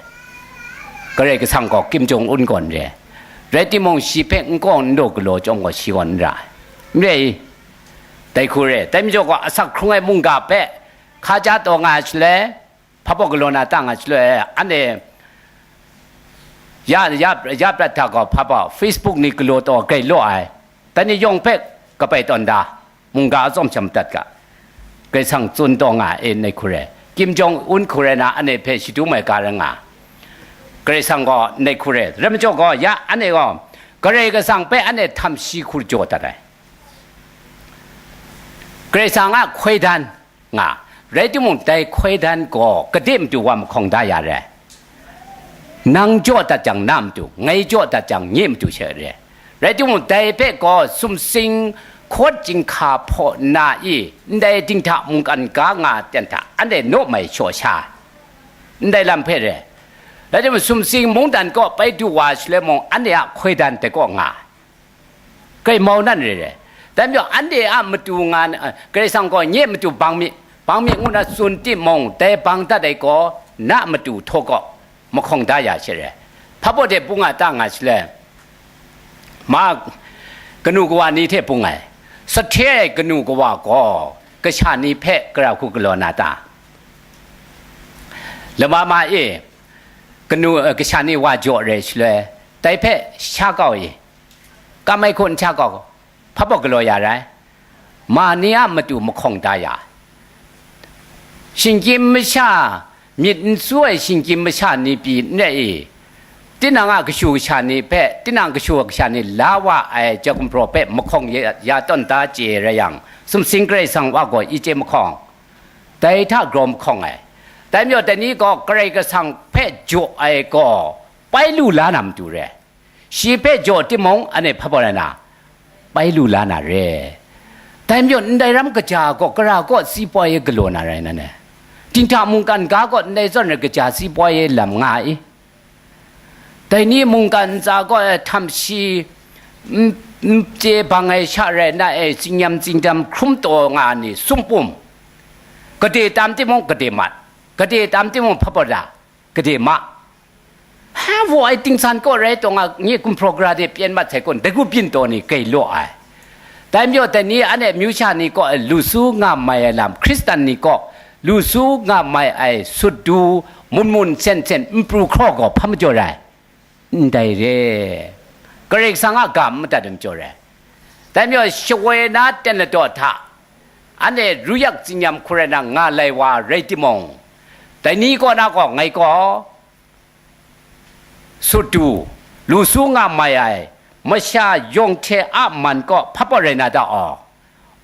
Karai Kasang gaw Kim Jong Un gaw n re ai. Rai timung, shi hpe n kaw n daw galaw chyawm gaw, shi gaw n ra ai, n re i? Dai hku re, dai majaw gaw, asak hkrung ai mungga hpe hka ja taw nga ai shaloi, hpa baw galaw na ta nga ai shaloi, anhte ya, ya, ya prat hta gaw hpa baw, Facebook ni galaw taw grai law ai, dai ni yawng hpe kabai tawn da, mungga atsawm sham dat ga. Karai Kasang tsun taw nga e, ndai hku re. Kim Jong Un hku rai na, anhte hpe shadum ai ga rai nga. Karai Kasang gaw ndai hku re. Rai majaw gaw, ya, anhte gaw Karai Kasang hpe anhte htam shi hku jaw dat ai. Karai Kasang a hkoi dan nga, rai timung, dai hkoi dan gaw gade matu wa mahkawng da ya re. Nang jaw dat jang na matu, ngai jaw dat jang nye matu she re. Rai timung, dai hpe gaw sumsing hkawt chyinghka hpaw nna i, ndai dinghta mungkan ga nga ten hta anhte naw mai shaw sha, ndai lam hpe re. Rai timung, sumsing mungdan kaw bai du wa shaloi mung, anhte a hkoi dan dai kaw nga, grai mau nan re re. Dai majaw, anhte a matu nga, Karai Kasang gaw nye matu bang mi, bang mi ngu na tsun timung, dai bang dat ai gaw na matu htaw gaw mahkawng da ya she re. Hpa baw hte bung a ta nga shaloi, ma, kanu kawa ni hte bung ai, sahte ai kanu kawa gaw kasha ni hpe gara hku galaw na ta? Lama ma e, kanu, eh, kasha ni wa jaw re shaloi, dai hpe sha kau i, kam ai hku n hta gaw, hpa baw galaw ya rai? Ma ni a matu mahkawng da ya, shinggyim masha, myit n su ai shinggyim masha ni pyi n rai i? Tinang a kashu kasha ni hpe, tinang kashu kasha ni la wa ai jahkumhpraw hpe mahkawng ya, ya tawn da chye rai yang, sumsing Karai Kasang wa gaw i chye mahkawng, dai hta grau mahkawng ai. Dai majaw, dai ni gaw Karai Kasang hpe jaw ai gaw bai lu la na matu re. Shi hpe jaw timung, anhte hpa baw rai na, bai lu la na re. Dai majaw, ndai ram kaja gaw, gara kaw si poi e galaw na rai nan e? Dinghta mungkan ga gaw ndai zawn rai kaja si poi e lam nga i? Dai ni mungkan ntsa gaw, eh, htam shi n, n chye bang ai sha rai na e, tsingnyam tsingdam hkrum taw nga ni sumpum, gade tam timung gade mat, gade tam timung hpa baw da, gade ma. Ha, wa ai tingsan kaw rai taw nga, nye gumhpraw gara de pyen mat sai kun, dai gu byin taw ni grai law ai. Dai majaw, dai ni anhte amyu sha ni kaw lu su nga mai ai lam, Hkristan ni kaw lu su nga mai ai sut du, mun mun sen sen, n pru hkraw gaw hpa majaw rai? Ndai re, Karai Kasang a ga n madat ai majaw rai. Dai majaw, shawoi na ten ladaw hta, anhte ruyak tsingnyam hku rai na nga lai wa rai timung, dai ni kaw na gaw, ngai gaw sut du, lu su nga mai ai masha yawng hte a man kaw hpa baw rai na ta aw?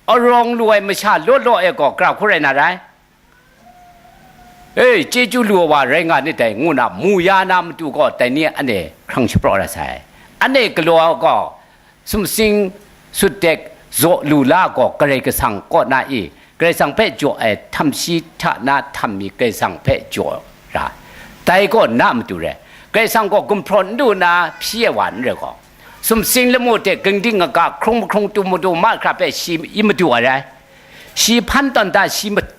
Arawng lu ai masha law law e gaw gara hku rai na rai? E, chyeju lu ai wa rai nga nit dai, ngu na mu ya na matu gaw, dai ni anhte hkrang shapraw ra sai. Anhte galaw gaw, sumsing sutdek zaw lu la gaw, Karai Kasang kaw na i, Karai Kasang hpe jaw ai htam shi hta na htam mi Karai Kasang hpe jaw ra, dai gaw na matu re. Karai Kasang gaw gumhpraw n du na hpyi ai wa n rai gaw, sumsing lamu hte gingding aga hkrung mahkrung tu madu mahkra hpe shi i madu ai rai. Shi hpan tawn ta, shi ma-,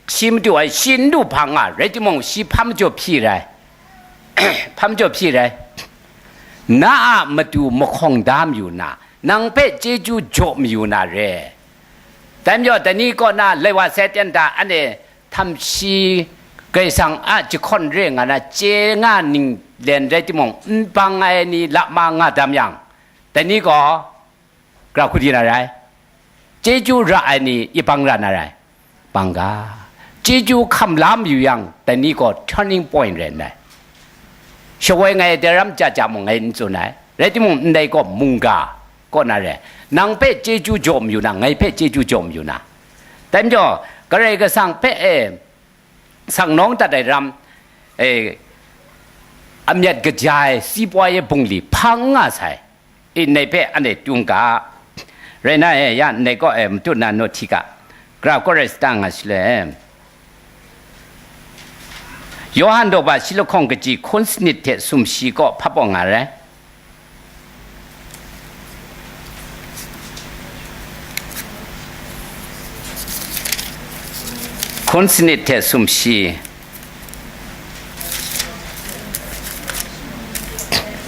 shi madu ai, shi n du hpang nga rai timung, shi hpa majaw hpyi rai, hpa majaw hpyi rai, na a matu mahkawng da mayu na, nang hpe chyeju jaw mayu na re. Dai majaw, dai ni kaw na lai wa sai ten ta, anhte htam shi Karai Kasang a jahkawn re nga na chye nga ninglen rai timung, n bang ai ni lama nga dam yang, dai ni gaw gara hku di na rai? Chyeju ra ai ni yabang ra na rai? Bang ga. Chyeju hkam la mayu yang, dai ni gaw turning point rai nna, shawoi ngai dai ram ja ja mung ngai n tsun ai, rai timung, ndai gaw mungga kaw na rai, nang hpe chyeju jaw mayu na, ngai hpe chyeju jaw mayu na. Dai majaw, Karai Kasang hpe, e, sang nawng dat ai ram, e, amyat kaja ai si poi e bungli hpa n nga sai. I, ndai hpe anhte tung ga. Rai na e, ya, ndai kaw e matut na naw hti ga. Gara kaw rai sa ta nga shaloi, Yawhan daw ba shi lahkawng kaji hkun sanit hte sumshi kaw hpa baw nga ai. Hkun sanit hte sumshi.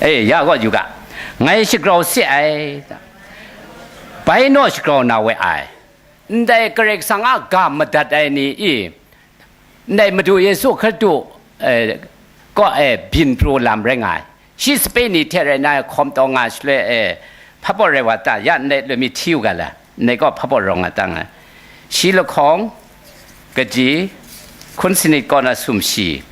E, ya gaw yu ga, ngai shagrau se ai, bai naw shagrau na we ai. Ndai Karai Kasang a ga madat ai ni i, ndai Madu Yesu Hkristu, eh, kaw e byin pru lam rai nga ai. Shi sape ni hte rai na hkawm taw nga shaloi e, hpa baw rai wa ta, ya ndai loi mi hti u ga la, ndai kaw hpa baw rawng nga ta nga. Shi lahkawng, kaji, hkun sanit kaw na sumshi.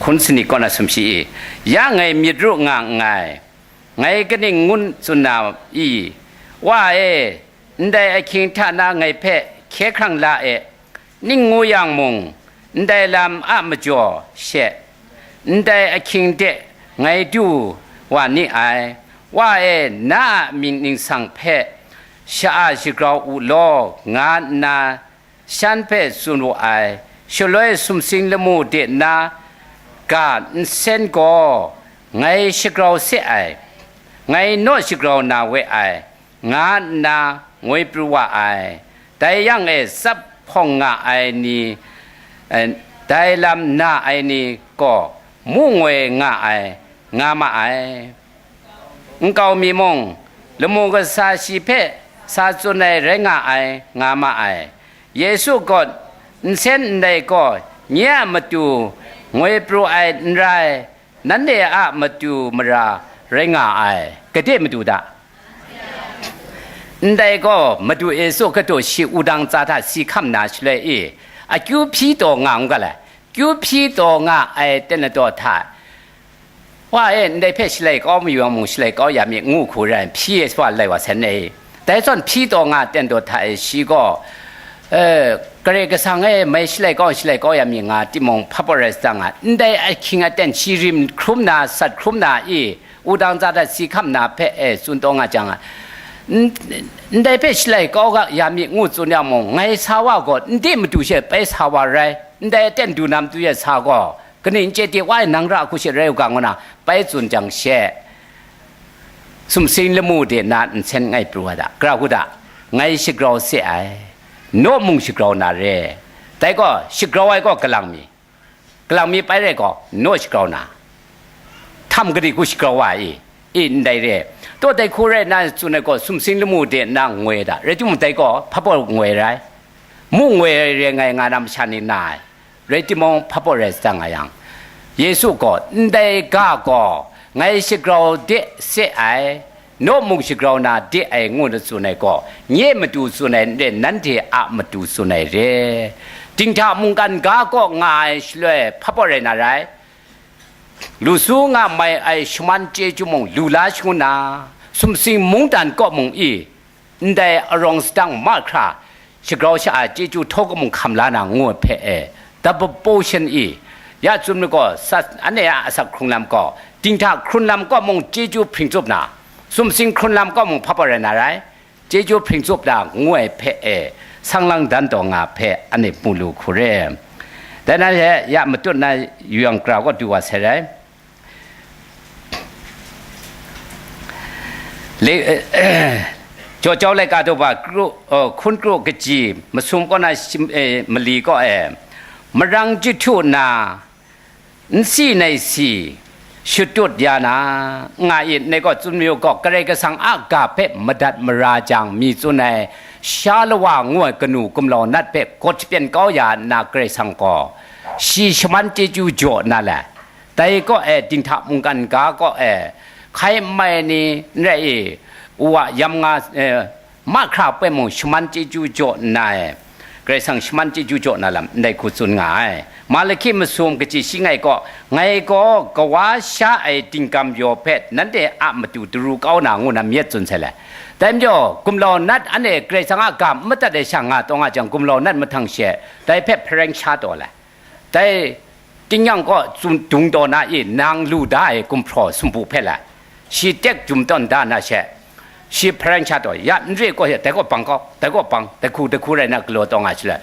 Hkun sanit kaw na sumshi i, ya ngai myit ru nga nngai. Ngai kaning ngun tsun na i? Wa e, ndai ahkying hta na ngai hpe hkye hkrang la e, ning ngu yang mung, ndai lam a majaw she, ndai ahkying de ngai du wa ni ai. Wa e, na a mying ningsang hpe sha-, a shagrau u law, nga nna, shan hpe tsun wu ai. Shaloi sumsing lamu de na ga nsen gaw, ngai shagrau se ai, ngai naw shagrau na we ai, nga nna ngoi pru wa ai. Dai yang e tsap hpawng nga ai ni, eh, dai lam na ai ni gaw mu ngoi nga ai, nga ma ai. Nkau mi mung, lamu kasa shi hpe sa tsun ai rai nga ai, nga ma ai. Yesu gaw nsen ndai gaw nye a matu ngoi pru ai n rai, nanhte a matu mara rai nga ai. Gade matu da? Ndai gaw Madu Yesu Hkristu shi wudang tsa hta si hkam na shaloi i, akyu hpyi taw nga n ga lai. Kyu hpyi taw nga ai ten ladaw hta, Wa e, ndai hpe shalai kau mayu yang mung, shalai kau ya mi, ngu hku rai, hpyi e shawa lai wa sai nai. Dai zawn hpyi taw nga ten daw hta e shi gaw, eh, Karai Kasang e mai shalai kau, shalai kau ya mi nga timung, hpa pawt rai sa nga, ndai ahkying aten shi rim hkrum na, sat hkrum na i, wudang za dat si hkam na hpe e tsun taw nga jang, n-, ndai hpe shalai kau ga ya mi, ngu tsun yang mung, ngai sa wa gaw, n de matu she bai sa wa rai, ndai aten du na matu e sa gaw, kaning chye de wa e nang ra hku she rai u ga, ngu na bai tsun jang she, sumsing lamu de na nsen ngai pru wa da, gara hku da, ngai shagrau se ai, naw mung shagrau na re, dai gaw shagrau ai gaw kalang mi, kalang mi bai rai gaw, naw shagrau na, htam gari hku shagrau wa i, i ndai re, taw dai hku rai na tsun ai gaw, sumsing lamu de na ngoi da, rai timung dai gaw hpa pawt ngoi rai, mu ngoi ai re ngai nga na masha ni na ai. Rai timung, hpa pawt rai sa nga yang, Yesu gaw, ndai ga gaw ngai shagrau de se ai, naw mung shagrau na de ai, ngu na tsun ai gaw, nye matu tsun ai n re, nanhte a matu tsun ai re. Dinghta mungkan ga kaw nga ai shaloi, hpa pawt rai na rai, lu su nga mai ai shaman chyeju mung lu la shangun na, sumsing mungdan kaw mung i, ndai arawng sadang mahkra, shagrau sha-, a chyeju htaw kamung hkam la na ngu ai hpe e, double portion i, ya tsun mi gaw, sa-, anhte a asak hkrung lam gaw, dinghta hkrun lam kaw mung chyeju hpring tsup na, sumsing hkrun lam kaw mung hpa pawt rai na rai, chyeju hpring tsup na ngu ai hpe e, sang lang dan taw nga hpe anhte mu lu hku re. Dai na she, ya matut na yu yang gara kaw du wa sai rai. Le-, Jaw jau laika daw ba kru, uh, hkun kru kaji masum kaw na shim-, eh, mali kaw e, marang jahtu na, nsi nai si, shatut ya na, nga i, ndai gaw tsun mayu gaw, Karai Kasang a ga hpe madat mara jang mi tsun ai, sha lawa ngu ai kanu gumlau nat hpe gawt shapyan kau ya nna, Karai Kasang gaw shi shaman chyeju jaw na le, dai kaw e dinghta mungkan ga kaw e, hkai n mai ni n rai i, wa yam nga, eh, mahkra poi mung shaman chyeju jaw nna e, Karai Kasang shaman chyeju jaw na lam ndai hku tsun nga ai. Malahki masum kaji shi ngai gaw, ngai gaw kawa sha ai dingkam yaw hpe nanhte a matu daru kau na ngu na myit tsun sai le. Dai majaw, gumlau nat anhte Karai Kasang a ga n madat ai sha nga taw nga jang, gumlau nat mahtang she, dai hpe hpareng sha taw le. Dai tingnyang kaw tsun dung taw na i, nang lu da ai gumhpraw sumpu hpe la, shi tek jum tawn da na she, Shi hparan sha taw, ya n re gaw she, dai gaw bang kau, dai gaw bang, dai hku, dai hku rai na galaw taw nga shaloi,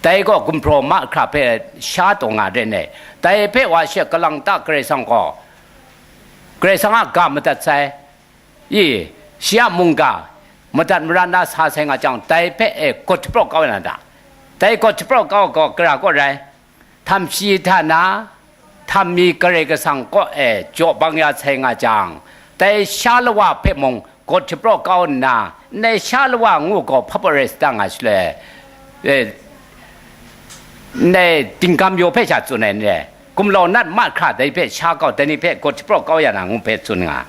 dai gaw gumhpraw mahkra hpe sha taw nga re ne, dai hpe wa she kalang ta Karai Kasang gaw, Karai Kasang a ga madat sai, i, shi a mungga, madat mara na sa sai nga jang, dai hpe e gawt hpraw kau ya na ta? Dai gawt hpraw kau gaw, gara kaw rai, htam shi hta na, htam mi Karai Kasang kaw e jaw bang ya sai nga jang, dai sha lawa hpe mung gawt hpraw kau nna, ndai sha lawa ngu gaw hpa pawt rai sa ta nga shaloi, e, ndai Dingkam Yaw hpe sha tsun ai n re, gumlau nat mahkra dai hpe sha kau, dai ni hpe gawt hpraw kau ya na ngu hpe tsun nga.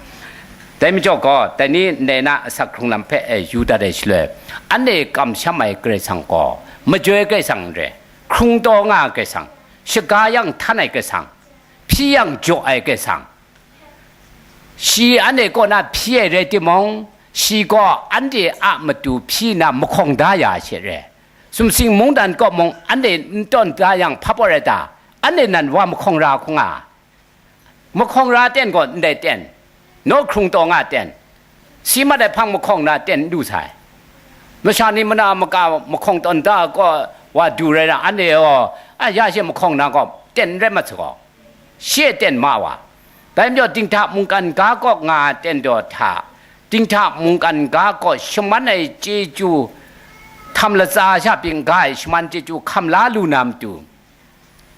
Dai majaw gaw, dai ni ndai na asak hkrung lam hpe e yu dat ai shaloi, anhte kamsham ai Karai Kasang gaw, majoi Karai Kasang n re, hkrung taw nga ai Karai Kasang, shaga yang htan ai Karai Kasang, hpyi yang jaw ai Karai Kasang, shi anhte kaw na hpyi ai rai timung, shi gaw anhte a matu hpyi nna mahkawng da ya ai she re. Sumsing mungdan kaw mung anhte n tawn da yang hpa pawt rai ta? Anhte nan wa mahkawng ra hkung a? Mahkawng ra ten gaw ndai ten, naw hkrung taw nga ten, si mat ai hpang mahkawng ra ten n du sai. Masha ni mana maka mahkawng tawn da gaw wa du rai na, anhte gaw, a, ya she mahkawng na gaw ten n rai mat sa gaw, she ten ma wa. Dai majaw, dinghta mungkan ga kaw nga ten daw hta, dinghta mungkan ga kaw shaman ai chyeju, htam latsa sha pyi n ga ai shaman chyeju hkam la lu na matu,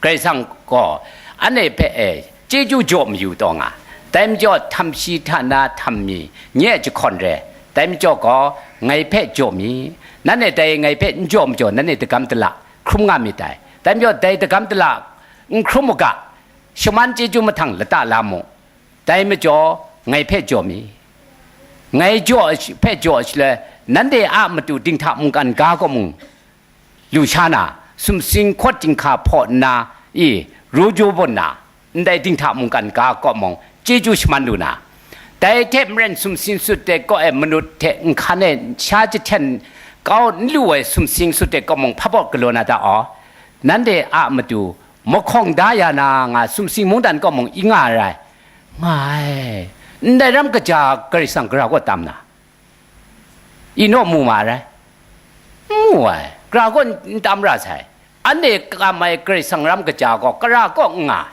Karai Kasang gaw anhte hpe e chyeju jaw mayu taw nga. Dai majaw, htam shi hta na htam mi, nye a jahkawn re. Dai majaw gaw, ngai hpe jaw mi. Nanhte dai ngai hpe n jaw majaw, nanhte dagam dala hkrum nga myit dai. Dai majaw, dai dagam dala n hkrum u ga, shaman chyeju mahtang lata la mu. Dai majaw, ngai hpe jaw mi. Ngai jaw hpe jaw shaloi, nanhte a matu dinghta mungkan ga kaw mung, lu sha na, sumsing hkawt dinghka hpaw nna, i, ru jaw bawn na, ndai dinghta mungkan ga kaw mung, chyeju shaman lu na, dai hte maren sumsing sut ai kaw e manut hte nhkan e sha jahten kau n lu ai sumsing sut ai kaw mung hpa pawt galaw na ta aw? Nanhte a matu mahkawng da ya na nga sumsing mungdan kaw mung i nga ai rai, nga ai. Ndai ram kaja Karai Kasang gara kaw tam na? I naw mu ma rai? N mu ai, gara kaw n tam ra sai. Anhte kam ai Karai Kasang ram kaja gaw gara kaw n nga,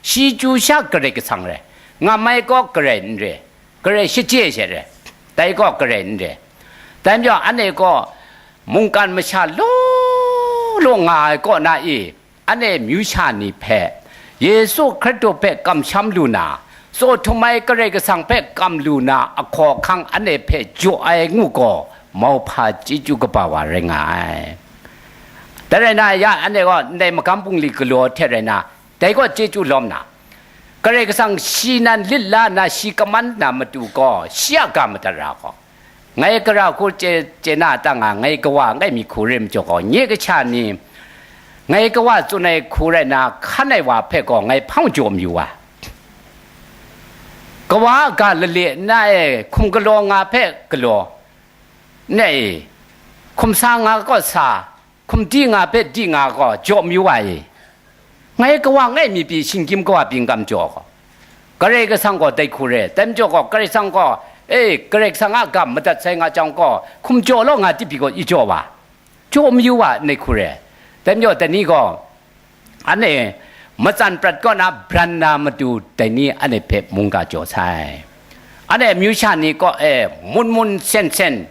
shi chyu sha Karai Kasang rai, ngam ai gaw Karai n re, Karai shachye she rai, dai gaw Karai n re. Dai majaw, anhte gaw mungkan masha law law nga ai kaw na i, anhte myu sha ni hpe, Yesu Hkristu hpe kamsham lu na, tsaw htum ai Karai Kasang hpe kam lu na ahkaw ahkang anhte hpe jaw ai ngu gaw, mauhpa chyeju kaba wa rai nga ai. Dai rai na, ya anhte gaw ndai magam bungli galaw hte rai na, dai gaw chyeju lawm na, Karai Kasang shi nan lit la nna shi kaman na matu gaw, shi a ga madat ra gaw, ngai gara hku chye, chye na ta nga, ngai kawa ngai mi hku re majaw gaw, nye kasha ni, ngai kawa tsun ai hku rai na, hkan ai wa hpe gaw ngai hpang jaw mayu wa. Kawa a ga lale nna e hkum galaw nga hpe galaw, ne e, hkum sa nga gaw sa, hkum di nga hpe di nga gaw jaw mayu wa e. Ngai kawa ngai mi pyi shinggyim kawa pyi n kam jaw gaw, Karai Kasang gaw dai hku re. Dai majaw gaw, Karai Kasang gaw, e, Karai Kasang a ga madat sai nga jang gaw, hkum jaw law nga tipyi gaw i jaw wa, jaw mayu wa, ndai hku re. Dai majaw, dai ni gaw, anhte matsan prat kaw na bran na matu, dai ni anhte hpe mungga jaw sai. Anhte amyu sha ni kaw e mun mun sen sen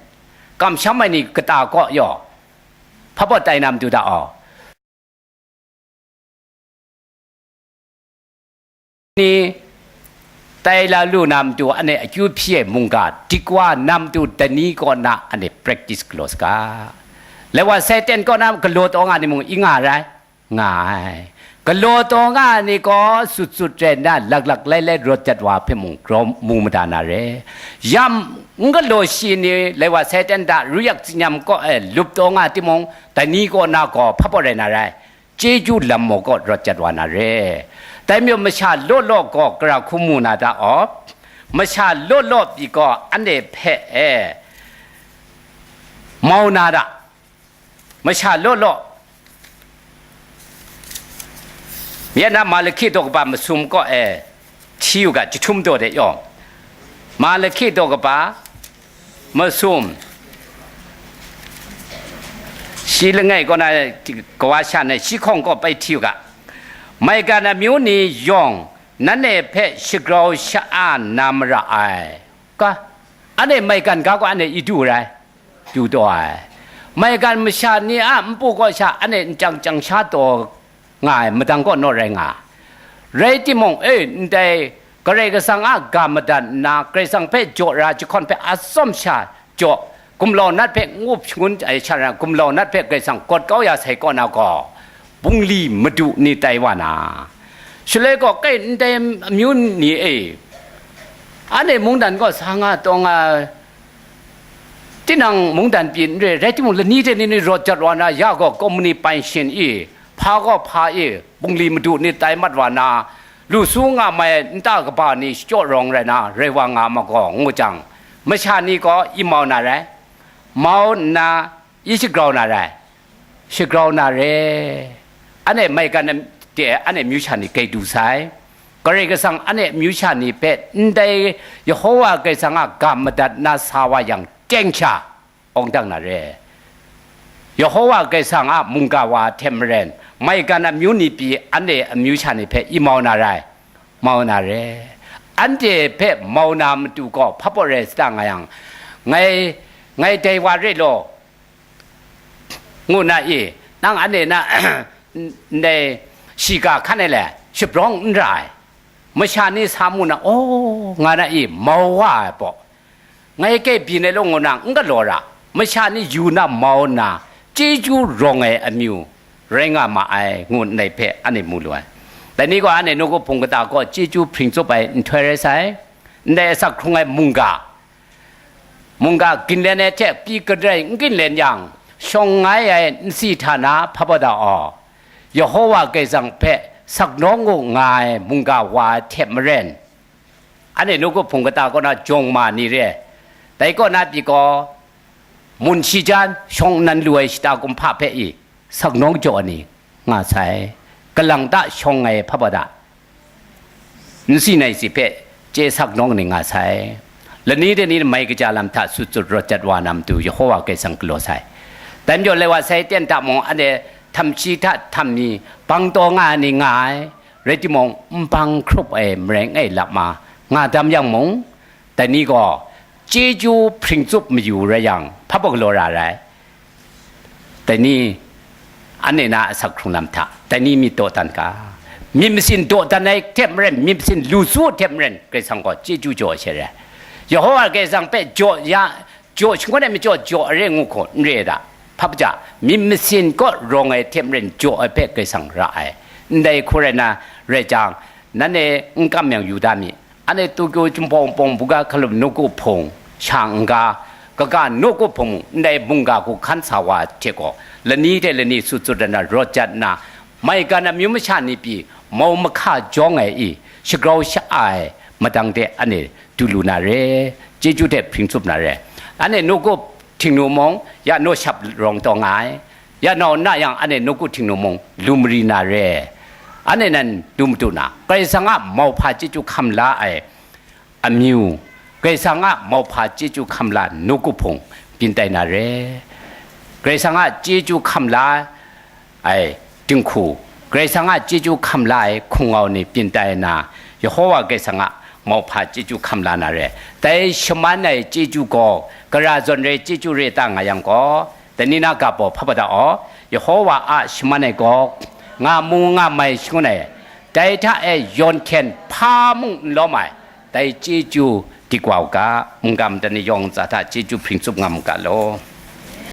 kamsham ai ni kata kaw yaw, hpa pawt tai na matu ta aw? Ni tai la lu na matu, anhte akyu hpyi ai mungga dik wa na matu, dai ni kaw na anhte practice galaw saga. Lai wa Satan kaw na galaw taw nga ni mung i nga rai? Nga ai. Galaw taw nga ai ni gaw sut sut rai nna, laklak lailai rawt dat wa hpe mung grau mu mada na re. Yam n galaw shi ni, lai wa Satan hta ru yak tsinyam kaw e lup taw nga timung, dai ni kaw na gaw hpa pawt rai na rai? Chyeju lam maw kaw rawt jat wa na re. Dai majaw masha law law gaw gara hku mu na ta aw? Masha law law pyi gaw anhte hpe e mau na ta? Masha law law, ya na Malahki daw kaba masum kaw e hti u ga, jahtum daw de yaw. Malahki daw kaba Masum, shi langai kaw na, kawa sha na shi hkawng kaw bai hti u ga, maigan amyu ni yawng, nanhte hpe shagrau sha-a na mara ai. Ka, anhte maigan ga gaw anhte i du rai, du taw ai. Maigan masha ni a npu kaw sha anhte nchyang chyang sha taw nga ai, madang kaw naw rai nga. Rai timung, e, ndai Karai Kasang a ga madat nna, Karai Kasang hpe jaw ra jahkawn hpe atsawm sha jaw, gumlau nat hpe n-up shangun ai sha ra, gumlau nat hpe Karai Kasang gawt kau ya sai kaw na gaw, bungli madu ni tai wa na, shaloi gaw kai ndai amyu ni e, anhte mungdan gaw sa nga taw nga, tinang mungdan pyi n re, rai timung, lani hte ni ni rawt jat wa na, ya gaw komuni panshin i, hpa gaw hpa i, bungli madu ni tai mat wa na, lu su nga mai nta kaba ni shachyaw rawng rai na, rai wa nga ma gaw, ngu jang, masha ni gaw i mau na rai, mau nna i shagrau na rai, shagrau na re. Anhte maigan de anhte amyu sha ni gai du sai. Karai Kasang anhte amyu sha ni hpe ndai Yehowa Karai Kasang a ga madat na sa wa yang teng sha, awng dang na re. Yehowa Karai Kasang a mungga wa hte maren, maigan amyu ni pyi anhte amyu sha ni hpe i mau na rai, mau na re. Anhte hpe mau na matu gaw hpa baw rai sa ta nga yang, ngai, ngai dai wa re law, ngu na i, nang anhte na ndai shiga hkan e le shabrawng n ra ai, masha ni sa mu na, aw, nga na i, mau wa ai baw, ngai ke byin ai law ngu na n galaw ra, masha ni yu na mau nna, chyeju rawng ai amyu rai nga ma ai, ngu ndai hpe anhte mu lu ai. Dai ni gaw anhte nawku hpung kata gaw chyeju hpring tsup ai nhtoi rai sai. Ndai asak hkrung ai mungga, mungga ginlen ai hte pyi kadai n ginlen yang, shawng ngai ai nsi hta na hpa baw da aw, Yehowa Karai Kasang hpe saknawng u nga ai mungga wa hte maren, anhte nawku hpung kata kaw na jawng ma ni re, dai kaw na pyi gaw, mun shi jan shawng nnan lu ai shata kumhpa hpe i, saknawng jaw ai ni nga sai. Kalang ta shawng ai hpa baw da, nsi nai si hpe chye saknawng ni nga sai. Lani de ni mai kaja lam hta sut sut rawt jat wa na matu Yehowa Karai Kasang galaw sai. Dai majaw lai wa sai ten hta mung, anhte htam shi hta htam mi bang taw nga ai ni nga ai, rai timung, n bang hkrup ai marai ngai lap ma nga dam yang mung, dai ni gaw chyeju hpring tsup mayu rai yang, hpa baw galaw ra rai. Dai ni, anhte na asak hkrung lam hta, dai ni myit dawdan ga. Myit masin dawdan ai hte maren, myit masin lu su hte maren, Karai Kasang gaw chyeju jaw ai she rai. Yehowa Karai Kasang hpe jaw ya, jaw shangun ai majaw jaw ai re ngu hku n re ai da. Hpa baja, myit masin kaw rawng ai hte maren jaw ai hpe Karai Kasang ra ai. Ndai hku rai na, rai jang, nanhte n kam yang yu da mi. Anhte Tokyo Jinghpaw Wunpawng buga hkalum nawku hpung, sha n-ga, kaga nawku hpung mung, ndai mungga hku hkan sa wa hte gaw, lani hte lani sut sut ai na rawt jat nna, maigan amyu masha ni pyi, mau mahka jawng ai i, shagrau sha-a ai madang de anhte du lu na re, chyeju hte hpring tsup na re. Anhte nawku htingnu mung, ya naw shap rawng taw nga ai, ya nau nna yang anhte nawku htingnu mung lu mari na re. Anhte nan lu madu na, Karai Kasang a mauhpa chyeju hkam la ai amyu, Karai Kasang a mauhpa chyeju hkam la nawku hpung byin tai na re. Karai Kasang a chyeju hkam la ai dinghku, Karai Kasang a chyeju hkam la ai hkungau ni byin tai na, Yehowa Karai Kasang a mauhpa chyeju hkam la na re. Dai shaman ai chyeju gaw, gara zawn re chyeju re ta nga yang gaw, dai ni na ga baw hpa baw da aw, Yehowa a shaman ai gaw, nga mu nga mai shangun ai, dai hta e yawn hkyen hpa mung n lawm ai, dai chyeju dik wa u ga, mungga madat ni yawng ntsa hta chyeju hpring tsup nga mu ga law.